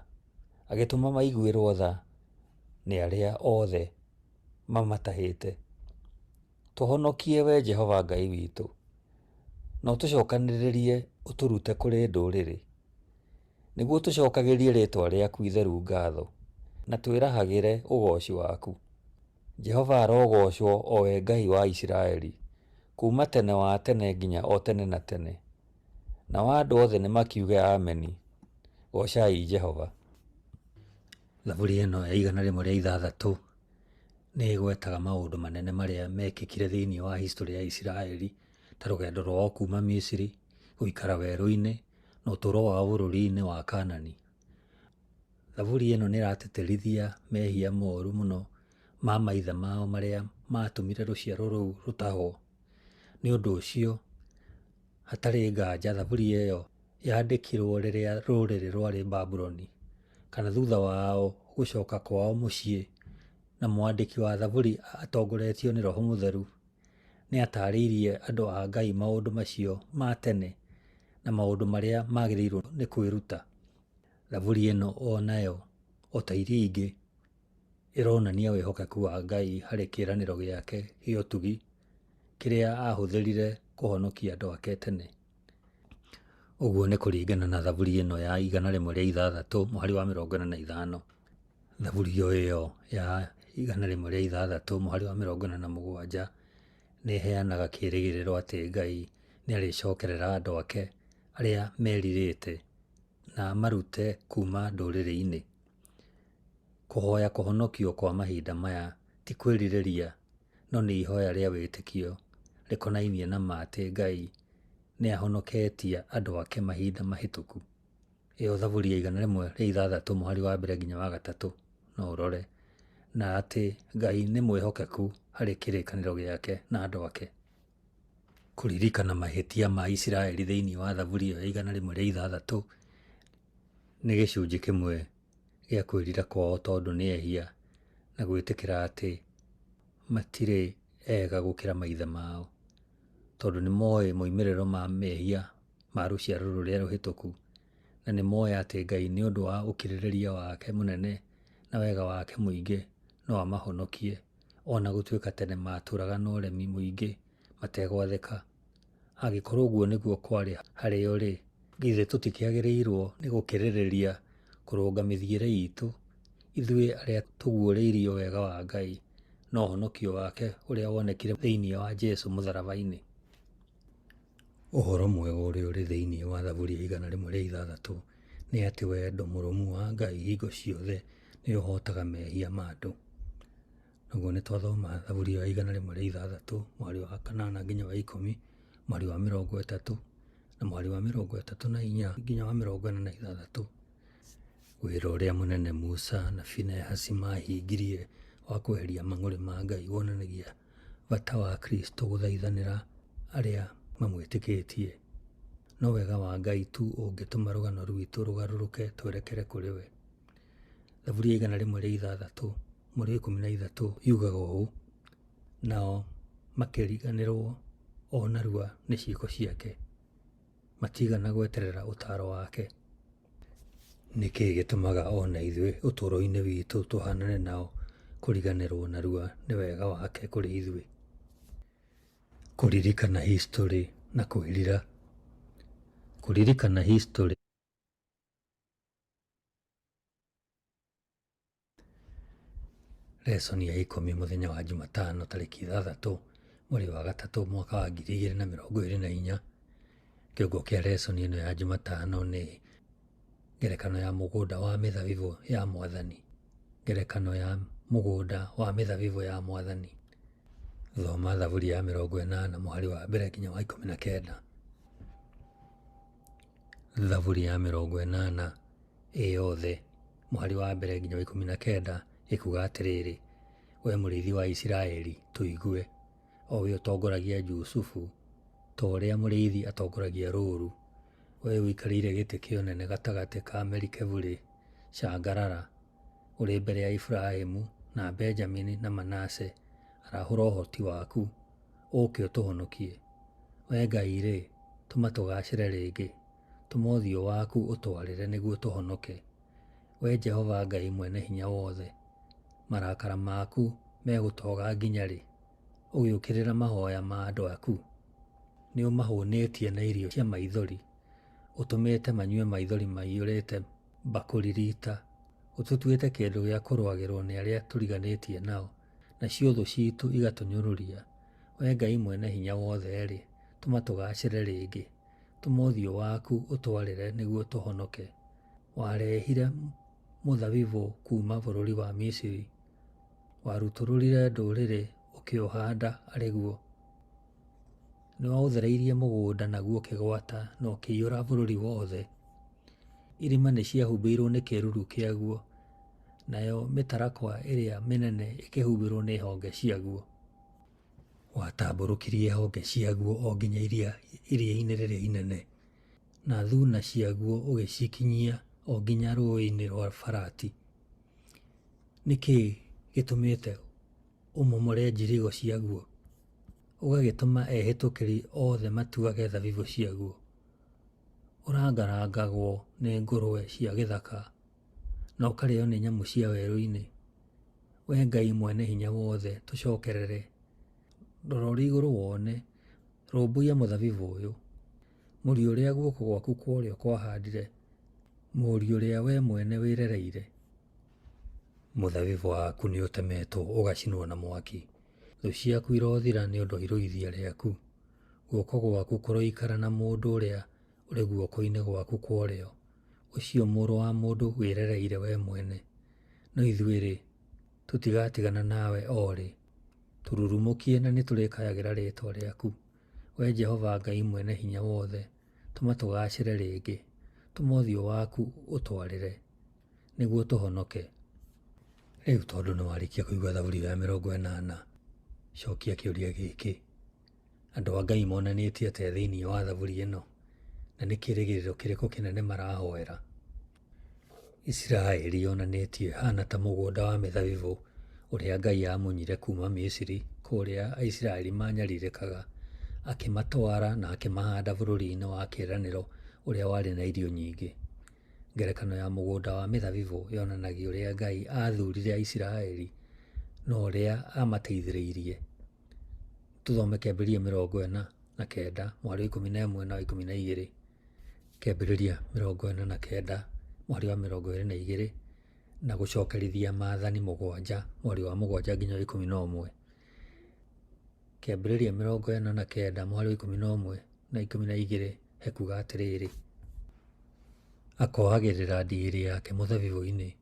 agĩtũma maiguĩrwo tha nĩ arĩa othe mamatahĩte. Tũhonokie, Wee Jehova Ngai witũ, na ũtũcokanĩrĩrie ũtũrute kũrĩ ndũrĩrĩ, nĩguo tũcokagĩrie rĩĩtwa rĩaku itheru ngatho, na twĩrahagĩre ũgooci waku. Jehova arogoocwo, o we Ngai wa Isiraeli, kuuma tene wa tene nginya o tene na tene. Nao andũ othe nĩmakiuge, Ameni! Goocai Jehova. Thaburi ĩno ya 106 nĩ ĩgwetaga maũndũ manene marĩa mekĩkire thĩinĩ wa history ya Isiraeli, ta rũgendo rwao kuma Misiri, gũikara werũ-inĩ, na ũtũũro wao bũrũri-inĩ wa Kanani. Thaburi ĩno nĩ ĩratĩtĩrithia mehia moru mũno ma maithe mao marĩa matũmire rũciaro rũu rũtahwo. Nĩ ũndũ ũcio, hatarĩ nganja thaburi ĩyo yandĩkirwo rĩrĩa rũrĩrĩ rwarĩ Babuloni, kana thutha wao gũcoka kwao mũciĩ, na mwandĩki wa thaburi atongoretio nĩ Roho Mũtheru nĩ atarĩirie andũ a Ngai maũndũ macio ma tene na maũndũ marĩa magĩrĩirwo nĩ kwĩruta. Thaburi ĩno o nayo, o ta iria ingĩ, ĩronania wĩhokeku wa Ngai harĩ kĩĩranĩro gĩake gĩa ũtugi kĩrĩa aahũthĩrire kũhonokia andũ ake tene. Ũguo nĩ kũringana na Thaburi ĩno ya 106 mũhari wa 45. Thaburi o ĩyo ya 106 mũhari wa 47 Nĩ ĩheanaga kĩĩrĩgĩrĩro atĩ Ngai nĩ arĩcokerera andũ ake arĩa merirĩte na amarute kuuma ndũrĩrĩ-inĩ. Kũhoya kũhonokio kwa mahinda maya ti kwĩrirĩria no nĩ ihoya rĩa wĩtĩkio rĩkonainie na ma atĩ Ngai nĩ ahonoketie andũ ake mahinda mahĩtũku. Ĩyo Thaburi ya 106 mũhari wa mbere nginya wa gatatũ no ũrore. Na atĩ Ngai nĩ mwĩhokeku harĩ kĩrĩkanĩro gĩake na andũ ake. Kũririkana mahĩtia ma Isiraeli thĩinĩ wa Thaburi ĩyo ya 106 nĩ gĩcunjĩ kĩmwe gĩa kwĩrira kwao tondũ nĩ ehia na gwĩtĩkĩra atĩ matirĩ ega gũkĩra maithe mao, tondũ nĩ moĩ moimĩrĩro ma mehia ma rũciaro rũrĩa rũhĩtũku, na nĩ moĩ atĩ Ngai nĩ ũndũ wa ũkirĩrĩria wake mũnene na wega wake mũingĩ no amahonokie, o na gũtuĩka tene matũraga na ũremi mũingĩ mategwathĩka. Angĩkorwo ũguo nĩguo kwarĩ harĩo-rĩ, githĩ tũtikĩagĩrĩirwo nĩ gũkĩrĩrĩria kũrũnga mĩthiĩre itũ, ithuĩ arĩa tũguũrĩirio wega wa Ngai na ũhonokio wake ũrĩa wonekire thĩinĩ wa Jesũ mũtharaba-inĩ? Ũhoro mwega ũrĩa ũrĩ thĩinĩ wa Thaburi ya 106 nĩ atĩ wendo mũrũmu wa Ngai hingo ciothe nĩ ũhootaga mehia ma andũ. Naguo nĩ twathoma Thaburi ya 106 mũhari wa kanana nginya wa 10, mũhari wa 30 na mũhari wa 34 nginya wa 46. Wĩra ũrĩa mũnene Musa na Finehasi maahingirie wa kweheria mang'ũrĩ ma Ngai wonanagia bata wa Kristo gũthaithanĩra arĩa mamwĩtĩkĩtie. No wega wa Ngai tu ũngĩtũma rũgano rwitũ rũgarũrũke twerekere kũrĩ we. Thaburi ya 106 mũhari wa 13 yugaga ũũ, nao makĩriganĩrwo o narua nĩ ciĩko ciake, matiigana gweterera ũtaaro wake. Nĩ kĩĩ gĩtũmaga o na ithuĩ ũtũũro-inĩ witũ tũhanane nao kũriganĩrwo narua nĩ wega wake kũrĩ ithuĩ? Kũririkana historĩ na kwĩrira. Kũririkana historĩ. Lesson ya 10 mũthenya wa Jumatano tarĩki 6 mweri wa gatatũ mwaka wa 2024. Kĩongo kĩa lesson ĩno ya Jumatano nĩ ngerekano ya mũgũnda wa mĩthabibũ ya Mwathani. Ngerekano ya mũgũnda wa mĩthabibũ ya Mwathani. Thoma Thaburi ya 80 mũhari wa mbere nginya wa 19. Thaburi ya 80 ĩ yothe mũhari wa mbere nginya wa 19 ĩkuga atĩrĩrĩ, we mũrĩithi wa Isiraeli, tũigue, o we ũtongoragia Jusufu ta ũrĩa mũrĩithi atongoragia rũũru, we ũikarĩire gĩtĩ kĩa ũnene gatagatĩ ka merikebu-rĩ, cangarara, ũrĩ mbere ya Efiraimu na Benjamini na Manase, arahũra ũhoti waku, ũũke ũtũhonokie. Wee Ngai-rĩ, tũma tũgaacĩre rĩngĩ, tũma ũthiũ waku ũtwarĩre nĩguo tũhonoke. Wee Jehova Ngai Mwene-Hinya-Wothe, marakara maku megũtoga nginya rĩ, ũgĩũkĩrĩra mahoya ma andũ aku? Nĩũmahũnĩtie na irio cia maithori, ũtũmĩte manyue maithori maiyũrĩte mbakũri riita. Ũtũtuĩte kĩndũ gĩa kũrũagĩrwo nĩ arĩa tũriganĩtie nao, nacio thũ ciitũ igatũnyũrũria. Wee Ngai Mwene-Hinya-Wothe-rĩ, tũma tũgaacĩre rĩngĩ, tũma ũthiũ waku ũtwarĩre nĩguo tũhonoke. Warehire mũthabibũ kuuma bũrũri wa Misiri, warutũrũrire ndũrĩrĩ ũkĩũhaanda arĩ guo. Nĩwaũthereirie mũgũnda naguo ũkĩgwata na ũkĩiyũra bũrũri wothe. Irĩma nĩciahumbĩirwo nĩ kĩĩruru kĩaguo, nayo mĩtarakwa ĩrĩa mĩnene ĩkĩhumbĩrwo nĩ honge ciaguo. Watambũrũkirie honge ciaguo o nginya iria-inĩ rĩrĩa inene, na thuuna ciaguo ũgĩcikinyia o nginya rũũĩ-inĩ rwa Farati. Nĩ kĩĩ gĩtũmĩte ũmomore njirigo ciaguo, ũgagĩtũma ehĩtũkĩri othe matuage thabibũ ciaguo? Ũrangarangagwo nĩ ngũrwe cia gĩthaka, na ũkarĩo nĩ nyamũ cia werũ-inĩ. Wee Ngai Mwene-Hinya-Wothe, tũcokerere! Rora ũrĩ igũrũ wone, rũmbũiya mũthabibũ ũyũ, mũri ũrĩa guoko gwaku kwa ũrĩo kwahaandire, mũri ũrĩa wee mwene wĩrereire. Mũthabibũ waku nĩũtemetwo ũgacinwo na mwaki, Thũ ciaku irothira nĩ ũndũ wa irũithia rĩaku, guoko gwaku kũroikara na mũndũ ũrĩa ũrĩ guoko-inĩ gwaku kwa ũrĩo, ũcio mũrũ wa mũndũ wĩrereire wee mwene. No ithuĩ-rĩ, tũtigatigana nawe o rĩ, tũrurumũkie na nĩtũrĩkayagĩra rĩĩtwa rĩaku. Wee Jehova Ngai Mwene-Hinya-Wothe, tũma tũgaacĩre rĩngĩ, tũma ũthiũ waku ũtwarĩre, nĩguo tũhonoke. Rĩu tondũ nĩ warĩkia kũigua Thaburi ya 80, cokia kĩũria gĩkĩ: Andũ a Ngai monanĩtie atĩa thĩinĩ wa Thaburi ĩno, na nĩ kĩĩrĩgĩrĩro kĩrĩkũ kĩnene marahoera? Isiraeli yonanĩtio ĩhaana ta mũgũnda wa mĩthabibũ ũrĩa Ngai aamunyire kuuma Misiri kũrĩa Aisiraeli maanyarirĩkaga, akĩmatwara na akĩmahanda bũrũri-inĩ wa kĩĩranĩro ũrĩa warĩ na irio nyingĩ. Ngerekano ya mũgũnda wa mĩthabibũ yonanagia ũrĩa Ngai aathurire Aisiraeli na ũrĩa aamateithĩrĩirie. Tũthome Kĩambĩrĩria 49 mũhari wa 11 na wa 12. Kĩambĩrĩria 49 mũhari wa 22 na gũcokerithia maathani 7 mũhari wa 7 nginya wa 11. Kĩambĩrĩria 49 mũhari wa 11 na 12 hekuga atĩrĩrĩ, akohagĩrĩra ndigiri yake mũthabibũ-inĩ,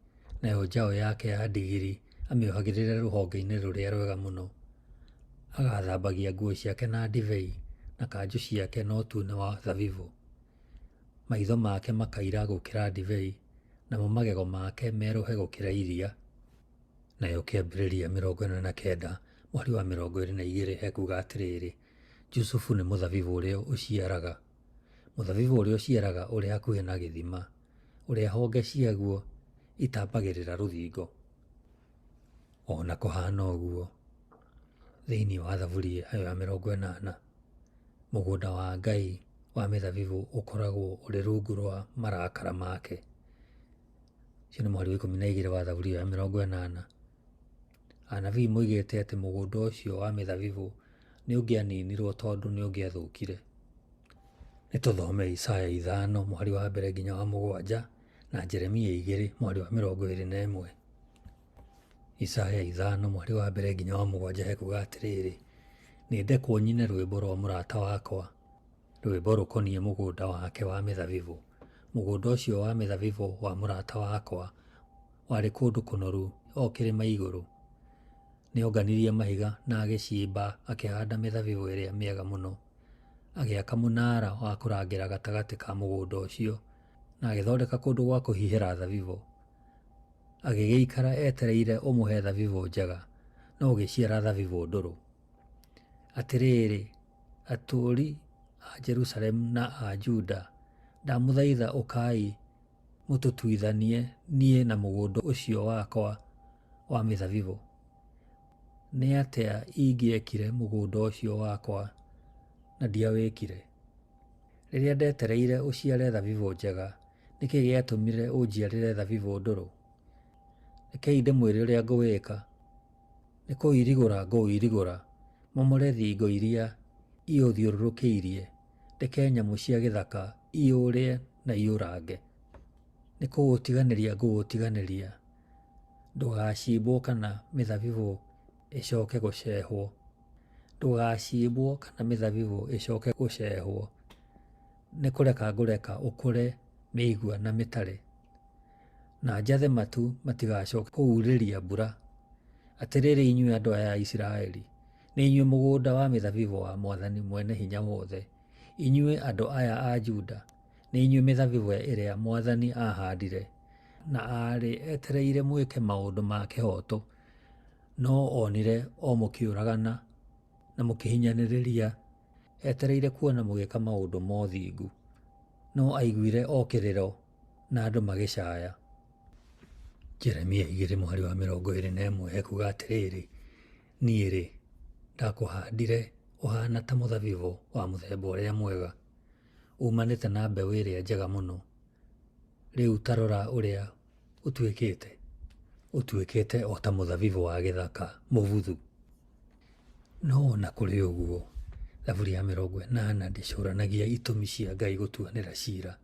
nayo njaũ yake ya ndigiri amĩohagĩrĩre rũhonge-inĩ rũrĩa rwega mũno. Agathambagia nguo ciake na ndibei, na kanjũ ciake na ũtune wa thabibũ. Maitho make makaira gũkĩra ndibei, namo magego make merũhe gũkĩra iria. Nayo Kĩambĩrĩria 49 mũhari wa 22 hekuga atĩrĩrĩ, Jusufu nĩ mũthabibũ ũrĩa ũciaraga, mũthabibũ ũrĩa ũciaraga ũrĩ hakuhĩ na gĩthima, ũrĩa honge ciaguo itambagĩrĩra rũthingo. O na kũhaana ũguo, thĩinĩ wa Thaburi ĩyo ya 80, mũgũnda wa Ngai wa mĩthabibũ ũkoragwo ũrĩ rungu rwa marakara make. Ũcio nĩ mũhari wa 12 wa Thaburi ĩyo ya 80. Anabii moigĩte atĩ mũgũnda ũcio wa mĩthabibũ nĩ ũngĩaninirwo tondũ nĩ ũngĩathũkire. Nĩ tũthome Isaya 5 mũhari wa 1 nginya wa 7 na Jeremia 2 mũhari wa 21. Isaya 5 mũhari wa 1 nginya wa 7 hekuga atĩrĩrĩ, nĩ ndekwo nyine rwĩmbo rwa mũrata wakwa, rwĩmbo rũkoniĩ mũgũnda wake wa mĩthabibũ. Mũgũnda ũcio wa mĩthabibũ wa mũrata wakwa warĩ kũndũ kũnoru o kĩrĩma igũrũ. Nĩonganirie mahiga na agĩcimba akĩhanda mĩthabibũ ĩrĩa mĩega mũno. Agĩaka mũnara wa kũrangĩra gatagatĩ ka mũgũnda ũcio na agĩthondeka kũndũ gwa kũhihĩra thabibũ. Agĩgĩikara etereire ũmũhe thabibũ njega, no ũgĩciara thabibũ ndũrũ. Atĩrĩrĩ, atũũri a Jerusalemu na a Juda, ndamũthaitha ũkai mũtũtuithanie niĩ na mũgũnda ũcio wakwa wa mĩthabibũ. Nĩ atĩa ingĩekire mũgũnda ũcio wakwa na ndiawĩkire? Rĩrĩa ndetereire ũciare thabibũ njega, nĩ kĩĩ gĩatũmire ũnjiarĩre thabibũ ndũrũ? Rekei ndĩmwĩre ũrĩa ngũwĩka. Nĩ kũũirigũra ngũũirigũra, momore thingo iria iũthiũrũrũkĩirie, ndeke nyamũ cia gĩthaka iũrĩe na iũrange. Nĩ kũũtiganĩria ngũũtiganĩria, ndũgacimbwo kana mĩthabibũ ĩcoke gũcehwo. Ndũgacimbwo kana mĩthabibũ ĩcoke gũcehwo. Nĩ kũreka ngũreka ũkũre mĩigua na mĩtare, na njathe matu matigacoke kũurĩria mbura. Atĩrĩrĩ inyuĩ andũ aya a Isiraeli, nĩ inyuĩ mũgũnda wa mĩthabibũ wa Mwathani Mwene-Hinya-Wothe, inyuĩ andũ aya a Juda, nĩ inyuĩ mĩthabibũ ĩrĩa Mwathani aahandire, na aarĩ etereire mwĩke maũndũ ma kĩhooto, no onire o mũkĩũragana na mũkĩhinyanĩrĩria, etereire kuona mũgĩka maũndũ ma ũthingu, no aiguire o kĩrĩro na andũ magĩcaaya. Jeremia 2 mũhari wa 21 ekuuga atĩrĩrĩ, niĩ-rĩ, ndakũhandire ũhaana ta mũthabibũ wa mũthemba ũrĩa mwega, uumanĩte na mbeũ ĩrĩa njega mũno. Rĩu ta rora ũrĩa ũtuĩkĩte, ũtuĩkĩte o ta mũthabibũ wa gĩthaka mũbuthu. No o na kũrĩ ũguo, Thaburi ya 80 ndĩcũranagia itũmi cia Ngai gũtuanĩra ciira.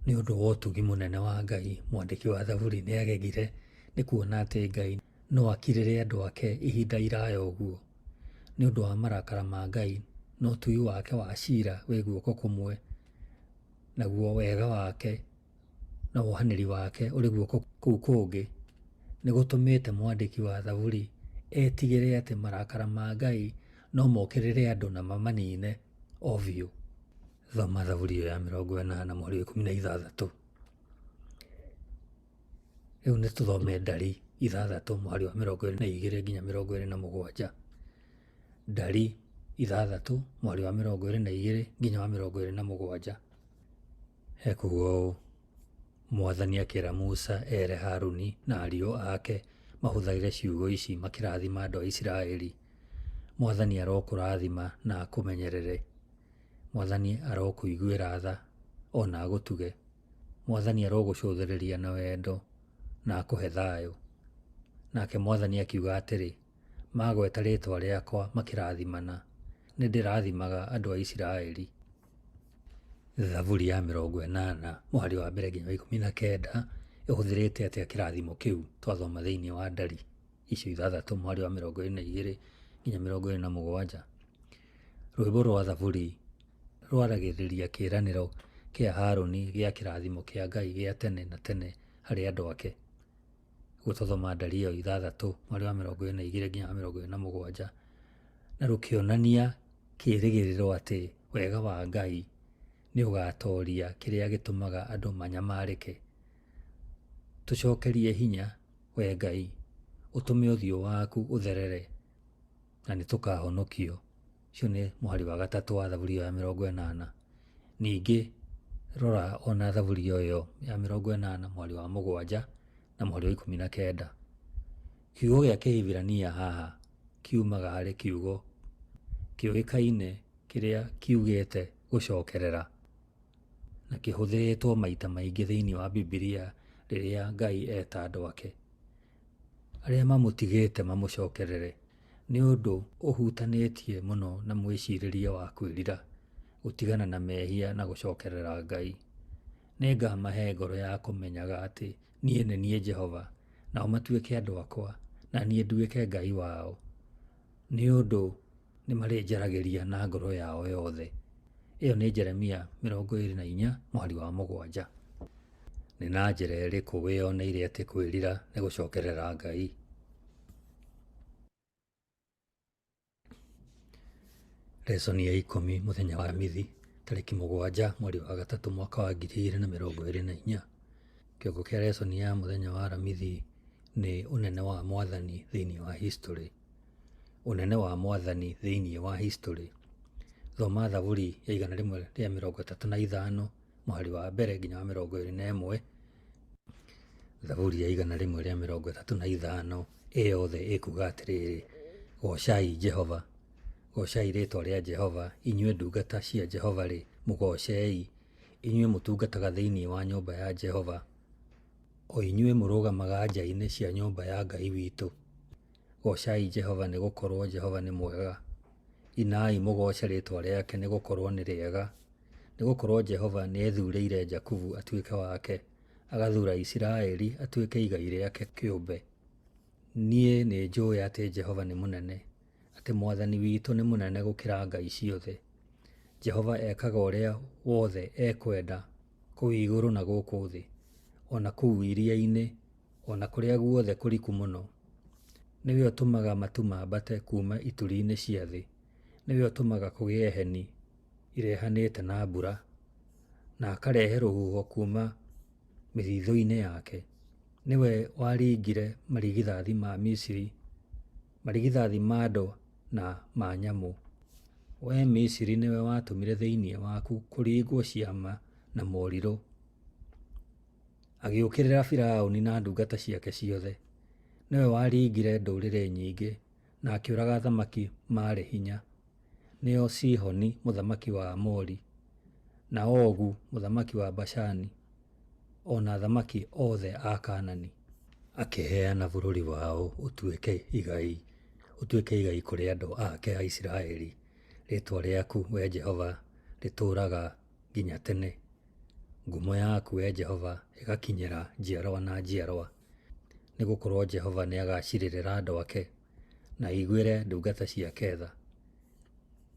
Nĩ ũndũ wa ũtugi mũnene wa Ngai, mwandĩki wa Thaburi nĩ aagegire nĩ kuona atĩ Ngai No akirĩre andũ ake ihinda iraya ũguo? Nĩ ũndũ wa marakara ma Ngai, na ũtui wake wa ciira wĩ guoko kũmwe, naguo wega wake na wohanĩri wake ũrĩ guoko kũu kũngĩ, nĩ gũtũmĩte mwandĩki wa Thaburi etigĩre atĩ marakara ma Ngai no mokĩrĩre andũ na mamanine o biũ. Thoma Thaburi ĩyo ya 80 mũhari wa 16. Rĩu nĩ tũthome Ndari 6 mũhari wa 22 nginya 27. Ndari 6 mũhari wa 22 nginya wa 27. Hekuuga ũũ: Mwathani akĩra Musa ere Haruni na ariũ ake mahũthagĩre ciugo ici makĩrathima andũ a Isiraeli: Mwathani arokũrathima na akũmenyerere. Mwathani arokũiguĩra tha o na agũtuge. Mwathani arogũcũthĩrĩria na wendo na akũhe thayũ. Nake Mwathani akiuga atĩrĩ, magweta rĩĩtwa rĩakwa makĩrathimana, nĩndĩrathimaga andũ a Isiraeli. Thaburi ya 80 mũhari wa mbere nginya wa 19 ĩhũthĩrĩte atĩa kĩrathimo kĩu twathoma thĩinĩ wa Ndari icio 6 mũhari wa 22 nginya 27? Rwĩmbo rwa Thaburi rwaragĩrĩria kĩĩranĩro kĩa Haruni gĩa kĩrathimo kĩa Ngai gĩa tene na tene harĩ andũ ake. Ũguo twathoma Ndari ĩyo 6 mũhari wa 22 nginya wa 27, na rũkĩonania kĩĩrĩgĩrĩro atĩ wega wa Ngai nĩ ũgaatooria kĩrĩa gĩtũmaga andũ manyamarĩke. Tũcokerie hinya, wee Ngai, ũtũme ũthiũ waku ũtherere, na nĩ tũkaahonokio. Ũcio nĩ mũhari wa 3 wa Thaburi ĩyo ya 80. Ningĩ rora ona Thaburi ĩyo ya 80 mũhari wa 7 na mũhari wa 19. Kiugo gĩa Kĩhibirania haha kiumaga harĩ kiugo kĩũĩkaine kĩrĩa kiugĩte gũcokerera, na kĩhũthĩrĩtwo maita maingĩ thĩinĩ wa Bibilia rĩrĩa Ngai eta andũ ake arĩa mamũtigĩte mamũcokerere. Nĩ ũndũ ũhutanĩtie mũno na mwĩcirĩrie wa kwĩrira, gũtigana na mehia na gũcokerera Ngai. Nĩngamahe ngoro ya kũmenyaga atĩ niĩ nĩ niĩ Jehova, nao matuĩke andũ akwa, na niĩ nduĩke Ngai wao, nĩ ũndũ nĩmarĩnjaragĩria na ngoro yao yothe. Ĩyo nĩ Jeremia 24 mũhari wa 7. Nĩ na njĩra ĩrĩkũ wĩyoneire atĩ kwĩrira nĩ gũcokerera Ngai? Lesson ya 10 mũthenya wa Aramithi tarĩki 7 mweri wa 3 mwaka wa 2024. Kĩongo kĩa lesson ya mũthenya wa Aramithi nĩ ũnene wa Mwathani thĩinĩ wa history. Ũnene wa Mwathani thĩinĩ wa history. Thoma Thaburi ya 135 mũhari wa 1 nginya wa 21. Thaburi ya 135 ĩ yothe ĩkuuga atĩrĩrĩ, goocai Jehova. Goocai rĩĩtwa rĩa Jehova, inyuĩ ndungata cia Jehova-rĩ, mũgoocei, inyuĩ mũtungataga thĩinĩ wa nyũmba ya Jehova, o inyuĩ mũrũgamaga nja-inĩ cia nyũmba ya Ngai witũ. Goocai Jehova, nĩgũkorwo Jehova nĩ mwega. Inai mũgooce rĩĩtwa rĩake, nĩgũkorwo nĩ rĩega. Nĩgũkorwo Jehova nĩethurĩire Jakubu atuĩke wake, agathuura Isiraeli atuĩke igai rĩake kĩũmbe. Niĩ nĩnjũũĩ atĩ Jehova nĩ mũnene, atĩ Mwathani witũ nĩ mũnene gũkĩra ngai ciothe. Jehova ekaga ũrĩa wothe ekwenda kũu igũrũ na gũkũ thĩ, o na kũu iria-inĩ, o na kũrĩa guothe kũriku mũno. Nĩwe ũtũmaga matu mambate kuuma ituri-inĩ cia thĩ, nĩwe ũtũmaga kũgĩe heni irehanĩte na mbura, na akarehe rũhuho kuuma mĩthithũ-inĩ yake. Nĩwe waringire marigithathi ma Misiri, marigithathi ma andũ na ma nyamũ. Wee Misiri nĩwe watũmire thĩinĩ waku kũringwo ciama na morirũ, agĩũkĩrĩra Firaũni na ndungata ciake ciothe. Nĩwe waringire ndũrĩrĩ nyingĩ na akĩũraga athamaki maarĩ hinya, nĩo Sihoni mũthamaki wa Aamori, na Ogu mũthamaki wa Bashani, o na athamaki othe a Kaanani. Akĩheana bũrũri wao ũtuĩke igai, ũtuĩke igai kũrĩ andũ ake a Isiraeli. Rĩĩtwa rĩaku, Wee Jehova, rĩtũũraga nginya tene, ngumo yaku, Wee Jehova, ĩgakinyĩra njiarwa na njiarwa. Nĩ gũkorũo Jehova nĩ agaacirĩrĩra andũ ake, na aiguĩre ndungata ciake tha.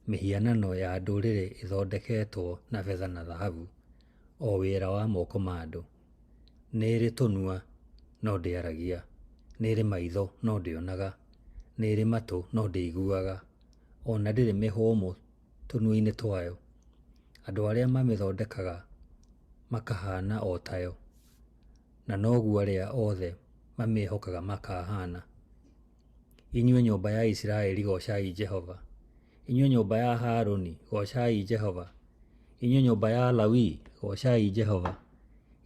Mĩhianano ya ndũrĩrĩ ĩthondeketwo na betha na thahabu, o wĩra wa moko ma andũ. Nĩ ĩrĩ tũnua, no ndĩaragia, nĩ ĩrĩ maitho, no ndĩonaga, nĩ ĩrĩ matũ, no ndĩiguaga, o na ndĩrĩ mĩhũmũ tũnua-inĩ twayo. Andũ arĩa mamĩthondekaga makahaana o tayo, na noguo arĩa othe mamĩĩhokaga makahaana. Inyuĩ nyũmba ya Isiraeli, goocai Jehova. Inyuĩ nyũmba ya Haruni, goocai Jehova. Inyuĩ nyũmba ya Lawi, goocai Jehova.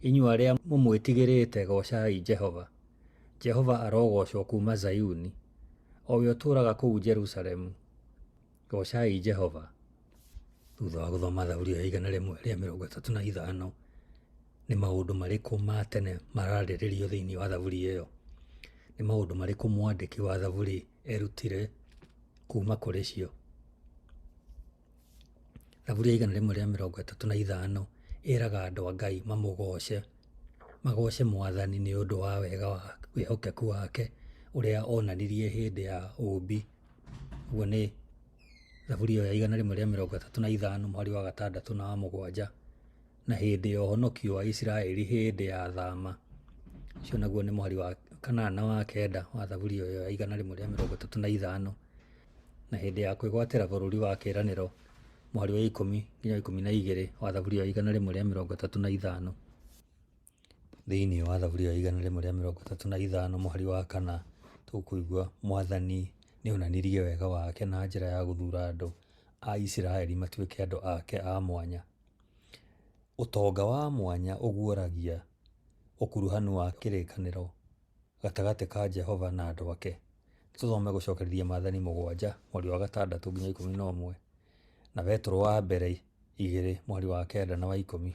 Inyuĩ arĩa mũmwĩtigĩrĩte, goocai Jehova. Jehova arogoocwo kuuma Zayuni, o we ũtũũraga kũu Jerusalemu. Goocai Jehova. Thutha wa gũthoma Thaburi ya 135, nĩ maũndũ marĩkũ ma tene mararĩrĩrio thĩinĩ wa Thaburi ĩyo? Nĩ maũndũ marĩkũ mwandĩki wa Thaburi eerutire kuuma kũrĩ cio? Thaburi ya 135 ĩraga andũ a Ngai mamũgooce, magooce Mwathani nĩ ũndũ wa wega wa wĩhokeku wake ũrĩa onanirie hĩndĩ ya ũũmbi. Ũguo nĩ Thaburi ĩyo ya 135 mũhari wa gatandatũ na wa mũgwanja, na hĩndĩ ya ũhonokio wa Isiraeli hĩndĩ ya thama. Ũcio naguo nĩ mũhari wa kanana na wa kenda wa Thaburi ĩyo ya 135, na hĩndĩ ya kwĩgwatĩra bũrũri wa kĩĩranĩro, mũhari wa 10 nginya 12 wa Thaburi ĩyo ya 135. Thĩinĩ wa Thaburi ya 135 mũhari wa kana tũkũigua Mwathani nĩ onanirie wega wake na njĩra ya gũthura andũ a Isiraeli matuĩke andũ ake a mwanya. Ũtonga wa mwanya ũguũragia ũkuruhanu wa kĩrĩkanĩro gatagatĩ ka Jehova na andũ ake. Tũthome Gũcokerithia Maathani mũgwanja mũhari wa gatandatũ nginya 11 na Petero wa mbere igĩrĩ mũhari wa kenda na wa 10.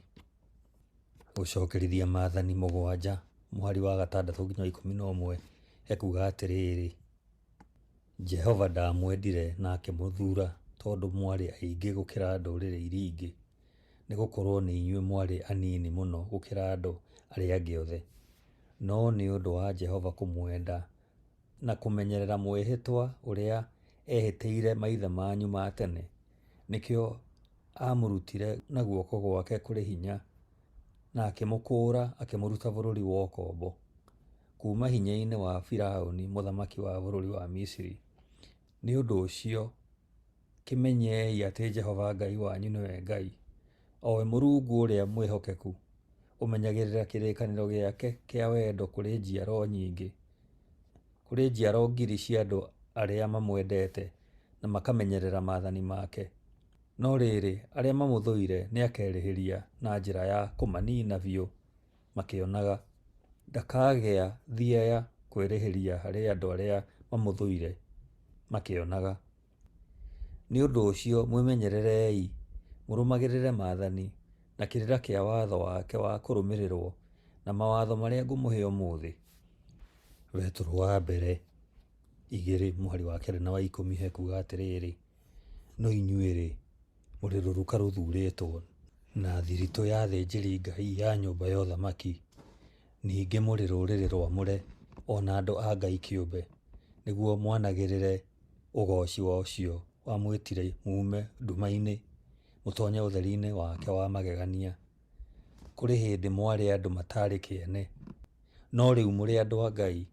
Gũcokerithia Maathani mũgwanja mũhari wa gatandatũ nginya 11 ekuuga atĩrĩrĩ, Jehova ndaamwendire na akĩmũthuura tondũ mwarĩ aingĩ gũkĩra ndũrĩrĩ iria ingĩ, nĩ gũkorũo nĩ inyuĩ mwarĩ anini mũno gũkĩra andũ arĩa angĩ othe, no nĩ ũndũ wa Jehova kũmwenda na kũmenyerera mwĩhĩtwa ũrĩa eehĩtĩire maithe manyu ma tene, nĩkĩo aamũrutire na guoko gwake kũrĩ hinya na akĩmũkũũra akĩmũruta bũrũri wa ũkombo, kuuma hinya-inĩ wa Firaũni mũthamaki wa bũrũri wa Misiri. Nĩ ũndũ ũcio kĩmenyei atĩ Jehova Ngai wanyu nĩwe Ngai, o we Mũrungu ũrĩa mwĩhokeku, ũmenyagĩrĩra kĩrĩkanĩro gĩake kĩa wendo kũrĩ njiaro nyingĩ, kũrĩ njiaro ngiri cia andũ arĩa mamwendete na makamenyerera maathani make. No rĩrĩ, arĩa mamũthũire nĩakerĩhĩria na njĩra ya kũmaniina biũ makĩonaga. Ndakagĩa thieya kwĩrĩhĩria harĩ andũ arĩa mamũthũire makĩonaga. Nĩ ũndũ ũcio mwĩmenyererei, mũrũmagĩrĩre maathani, na kĩrĩra kĩa watho wake wa kũrũmĩrĩrwo, na mawatho marĩa ngũmũhe ũmũthĩ. Petero wa mbere igĩrĩ mũhari wa kenda na wa 10 hekuuga atĩrĩrĩ, No inyuĩ-rĩ, mũrĩ rũruka rũthuurĩtwo, na thiritũ ya athĩnjĩri-Ngai ya nyũmba ya ũthamaki, ningĩ mũrĩ rũrĩrĩ rwamũre, o na andũ a Ngai kĩũmbe, nĩguo mwanagĩrĩre ũgooci wa ũcio wamwĩtire muume nduma-inĩ mũtonye ũtheri-inĩ wake wa magegania. Kũrĩ hĩndĩ mwarĩ andũ matarĩ kĩene, no rĩu mũrĩ andũ a Ngai;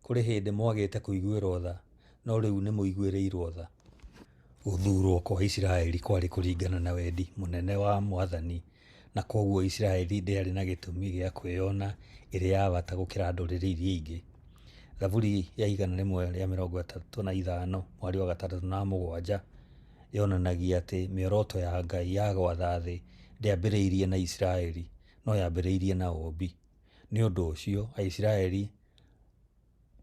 kũrĩ hĩndĩ mwagĩte kũiguĩrwo tha, no rĩu nĩmũiguĩrĩirwo tha. Gũthuurwo kwa Isiraeli kwarĩ kũringana na wendi mũnene wa Mwathani, na kwoguo Isiraeli ndĩarĩ na gĩtũmi gĩa kwĩyona ĩrĩ ya bata gũkĩra ndũrĩrĩ iria ingĩ. Thaburi ya 135 mũhari wa gatandatũ na wa mũgwanja yonanagia atĩ mĩoroto ya Ngai ya gwatha thĩ ndĩambĩrĩirie na Isiraeli, no yambĩrĩirie na ũũmbi. Nĩ ũndũ ũcio, Aisiraeli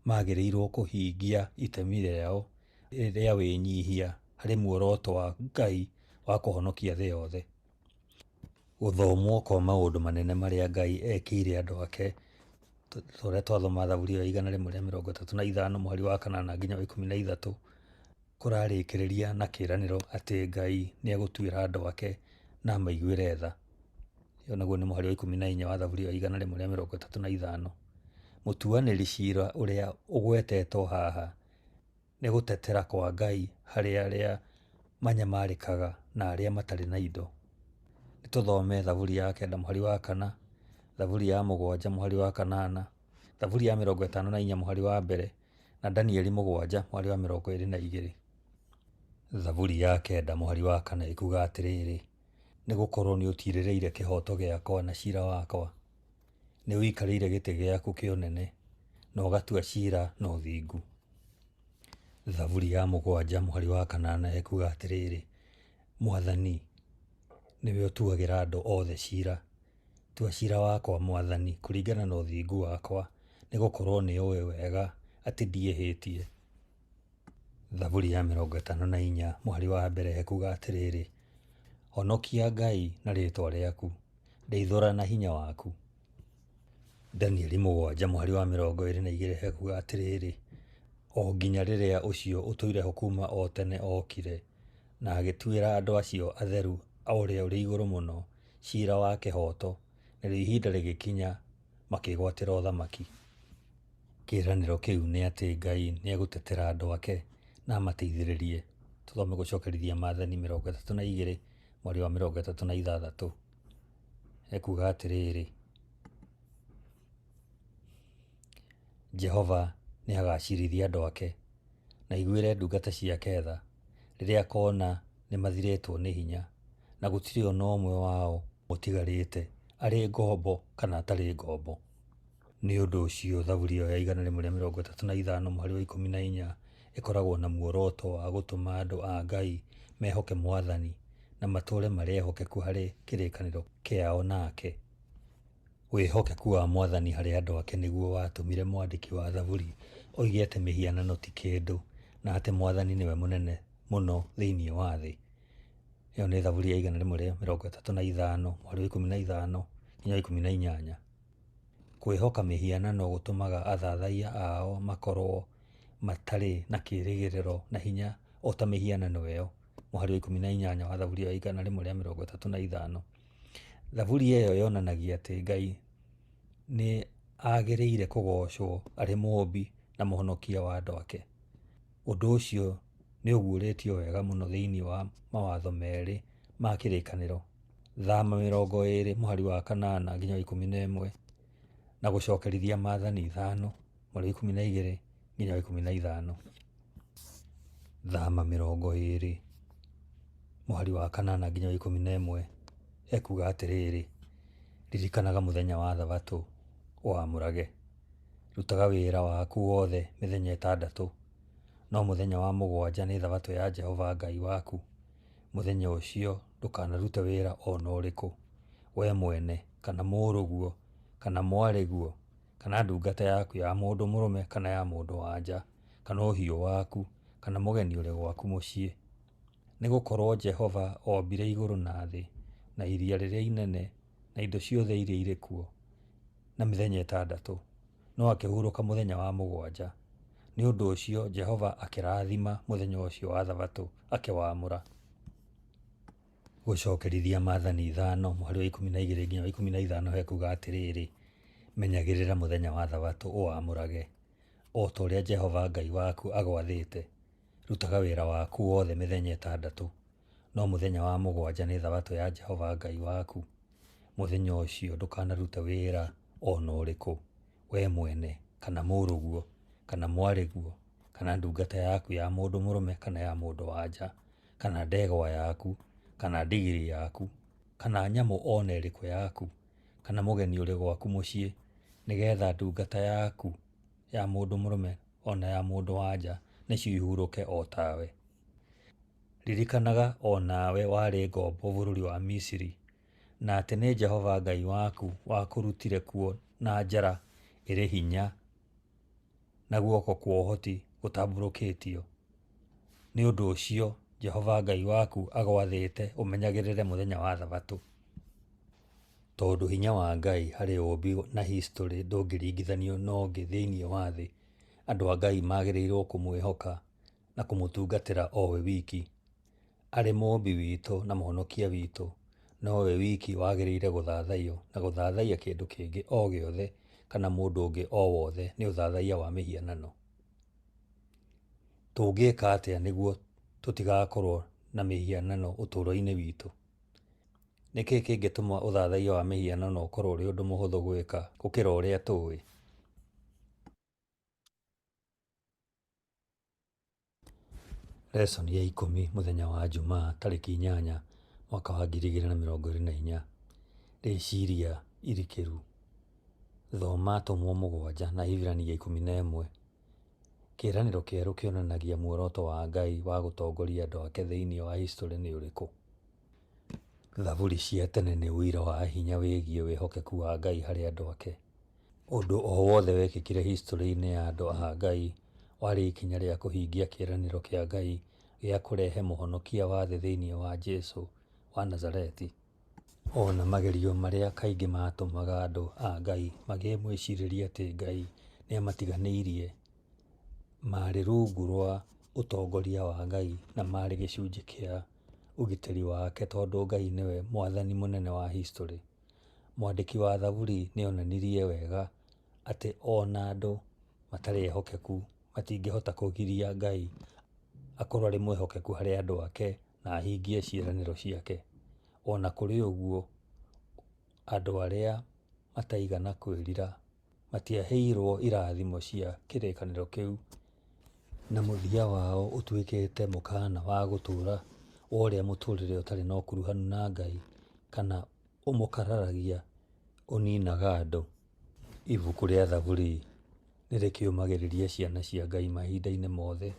maagĩrĩirũo kũhingia itemi rĩao rĩa wĩnyihia harĩ muoroto wa Ngai wa kũhonokia thĩ yothe. Gũthomwo kwa maũndũ manene marĩa Ngai ekĩire andũ ake, ta ũrĩa twathoma Thaburi ya 135 mũhari wa kanana nginya wa 13, kũrarĩkĩrĩria na kĩĩranĩro atĩ Ngai nĩ egũtuĩra andũ ake na amaiguĩre tha. Ũyũ naguo nĩ mũhari wa 14 wa Thaburi ya 135. Mũtuanĩri cira ũrĩa ũgwetetwo haha nĩ gũtetera kwa Ngai harĩ arĩa manyamarĩkaga na arĩa matarĩ na indo. Nĩ tũthome Thaburi ya 9 mũhari wa 4, Thaburi ya 7 mũhari wa 8, Thaburi ya 54 mũhari wa 1, na Danieli 7 mũhari wa 22. Thaburi ya 9 mũhari wa 4 ĩkuuga atĩrĩrĩ, nĩ gũkorwo nĩ ũtiirĩrĩire kĩhooto gĩakwa na ciira wakwa, nĩ ũikarĩire gĩtĩ gĩaku kĩa ũnene, na ũgatua ciira na ũthingu. Thaburi ya 7 mũhari wa 8 ĩkuuga atĩrĩrĩ, Mwathani nĩwe ũtuagĩra andũ othe ciira. Tua ciira wakwa, Mwathani, kũringana na ũthingu wakwa, nĩ gũkorwo nĩ ũĩ wega atĩ ndiĩhĩtie. Thaburi ya 54 mũhari wa 1 ĩkuuga atĩrĩrĩ, Honokia Ngai na rĩĩtwa rĩaku, ndeithũra na hinya waku. Danieli 7 mũhari wa 22 ekuuga atĩrĩrĩ, o nginya rĩrĩa ũcio ũtũire ho kuuma o tene okire, na agĩtuĩra andũ acio atheru a Ũrĩa-ũrĩ-Igũrũ-Mũno ciira wa kĩhooto, narĩo ihinda rĩgĩkinya makĩĩgwatĩra ũthamaki. Kĩĩranĩro kĩu nĩ atĩ Ngai nĩ egũtetera andũ ake na amateithĩrĩrie. Tũthome Gũcokerithia Maathani 32 mũhari wa 36. Ekuuga atĩrĩrĩ, Jehova nĩ agaciirithia andũ ake, na aiguĩre ndungata ciake tha, rĩrĩa akoona nĩ mathirĩtwo nĩ hinya, na gũtirĩ o na ũmwe wao ũtigarĩte, arĩ ngombo kana atarĩ ngombo. Nĩ ũndũ ũcio Thaburi ĩyo ya 135 mũhari wa 14 ĩkoragwo na muoroto wa gũtũma andũ a Ngai mehoke Mwathani na matũũre marĩ ehokeku harĩ kĩrĩkanĩro kĩao nake. Wĩhokeku wa Mwathani harĩ andũ ake nĩguo watũmire mwandĩki wa Thaburi oige atĩ mĩhianano ti kĩndũ na atĩ Mwathani nĩwe mũnene mũno thĩinĩ wa thĩ. Ĩyo nĩ Thaburi ya 135 mũhari wa 15 nginya 18. Kwĩhoka mĩhianano gũtũmaga athathaiya ao makorũo matarĩ na kĩĩrĩgĩrĩro na hinya o ta mĩhianano ĩyo. Mũhari wa 18 wa Thaburi ya 135. Thaburi ĩyo yonanagia atĩ Ngai nĩ agĩrĩire kũgoocwo arĩ Mũũmbi na Mũhonokia wa andũ ake. Ũndũ ũcio nĩ ũguũrĩtio wega mũno thĩinĩ wa mawatho merĩ ma kĩrĩkanĩro, Thama 20 mũhari wa 8 nginya 11, na Gũcokerithia Maathani 5 mũhari wa 12 nginya 15. Thama 20 mũhari wa 8 nginya 11 ekuuga atĩrĩrĩ, ririkanaga mũthenya wa Thabatũ ũwamũrage, rutaga wĩra waku wothe mĩthenya 6, no mũthenya wa 7 nĩ Thabatũ ya Jehova Ngai waku. Mũthenya ũcio ndũkanarute wĩra o na ũrĩkũ, wee mwene, kana mũrũguo, kana mwarĩguo, kana ndungata yaku ya mũndũ mũrũme kana ya mũndũ-wa-nja, kana ũhiũ waku, kana mũgeni ũrĩ gwaku mũciĩ. Nĩ gũkorũo Jehova ombire igũrũ na thĩ, na iria rĩrĩa inene, na indo ciothe iria irĩ kuo, na mĩthenya 6, no akĩhurũka mũthenya wa 7. Nĩ ũndũ ũcio Jehova akĩrathima mũthenya ũcio wa Thabatũ akĩwamũra. Gũcokerithia Maathani 5 mũhari wa 12 nginya wa 15 hekuuga atĩrĩrĩ, menyagĩrĩra mũthenya wa Thabatũ ũwamũrage, o ta ũrĩa Jehova Ngai waku agwathĩte. Rutaga wĩra waku wothe mĩthenya 6, no mũthenya wa 7 nĩ Thabatũ ya Jehova Ngai waku. Mũthenya ũcio ndũkanarute wĩra o na ũrĩkũ, wee mwene, kana mũrũguo, kana mwarĩguo, kana ndungata yaku ya mũndũ mũrũme kana ya mũndũ-wa-nja, kana ndegwa yaku, kana ndigiri yaku, kana nyamũ o na ĩrĩkũ yaku, kana mũgeni ũrĩ gwaku mũciĩ, nĩgeetha ndungata yaku ya mũndũ mũrũme o na ya mũndũ-wa-nja nacio ihurũke o tawe. Ririkanaga o nawe warĩ ngombo bũrũri wa Misiri, na atĩ nĩ Jehova Ngai waku wakũrutire kuo na njara ĩrĩ hinya na guoko kwa ũhoti gũtambũrũkĩtio. Nĩ ũndũ ũcio Jehova Ngai waku agwathĩte ũmenyagĩrĩre mũthenya wa Thabatũ. Tondũ hinya wa Ngai harĩ ũũmbi na historĩ ndũngĩringithanio na ũngĩ thĩinĩ wa thĩ, andũ a Ngai magĩrĩirũo kũmwĩhoka na kũmũtungatĩra o we wiki. Arĩ Mũũmbi witũ na Mũhonokia witũ, nowe wiki wagĩrĩire gũthathaiyo, na gũthathaiya kĩndũ kĩngĩ o gĩothe kana mũndũ ũngĩ o wothe nĩ ũthathaiya wa mĩhianano. Tũngĩka atĩa nĩguo tũtigakorũo na mĩhianano ũtũũro-inĩ witũ? Nĩ kĩĩ kĩngĩtũma ũthathaiya wa mĩhianano ũkorũo ũrĩ ũndũ mũhũthũ gwĩka gũkĩra ũrĩa tũĩ? Lesson ya ikũmi mũthenya wa Jumaa tarĩki 8 mwaka wa 2024. Rĩciria irikĩru. Thoma Atũmwo 7 na Ahibirania 11. Kĩĩranĩro Kĩerũ kĩonanagia muoroto wa Ngai wa gũtongoria andũ ake thĩinĩ wa historĩ nĩ ũrĩkũ? Thaburi cia tene nĩ ũira wa hinya wĩgiĩ wĩhokeku wa Ngai harĩ andũ ake. Ũndũ o wothe wekĩkire historĩ-inĩ ya andũ a Ngai warĩ ikinya rĩa kũhingia kĩĩranĩro kĩa Ngai gĩa kũrehe Mũhonokia wa thĩ thĩinĩ wa Jesu wa Nazareti. O na magerio marĩa kaingĩ maatũmaga andũ a Ngai magĩe mwĩcirĩrie atĩ Ngai nĩ aamatiganĩirie, maarĩ rungu rwa ũtongoria wa Ngai na maarĩ gĩcunjĩ kĩa ũgitĩri wake tondũ Ngai nĩwe Mwathani mũnene wa historĩ. Mwandĩki wa Thaburi nĩ onanirie wega atĩ o na andũ matarĩ ehokeku matingĩhota kũgiria Ngai akorũo arĩ mwĩhokeku harĩ andũ ake na ahingie ciĩranĩro ciake. O na kũrĩ ũguo, andũ arĩa mataigana kwĩrira matiaheirũo irathimo cia kĩrĩkanĩro kĩu, na mũthia wao ũtuĩkĩte mũkaana wa gũtũũra wa ũrĩa mũtũũrĩre ũtarĩ na ũkuruhanu na Ngai kana ũmũkararagia ũniinaga andũ. Ibuku rĩa Thaburi nĩ rĩkĩũmagĩrĩria ciana cia Ngai mahinda-inĩ mothe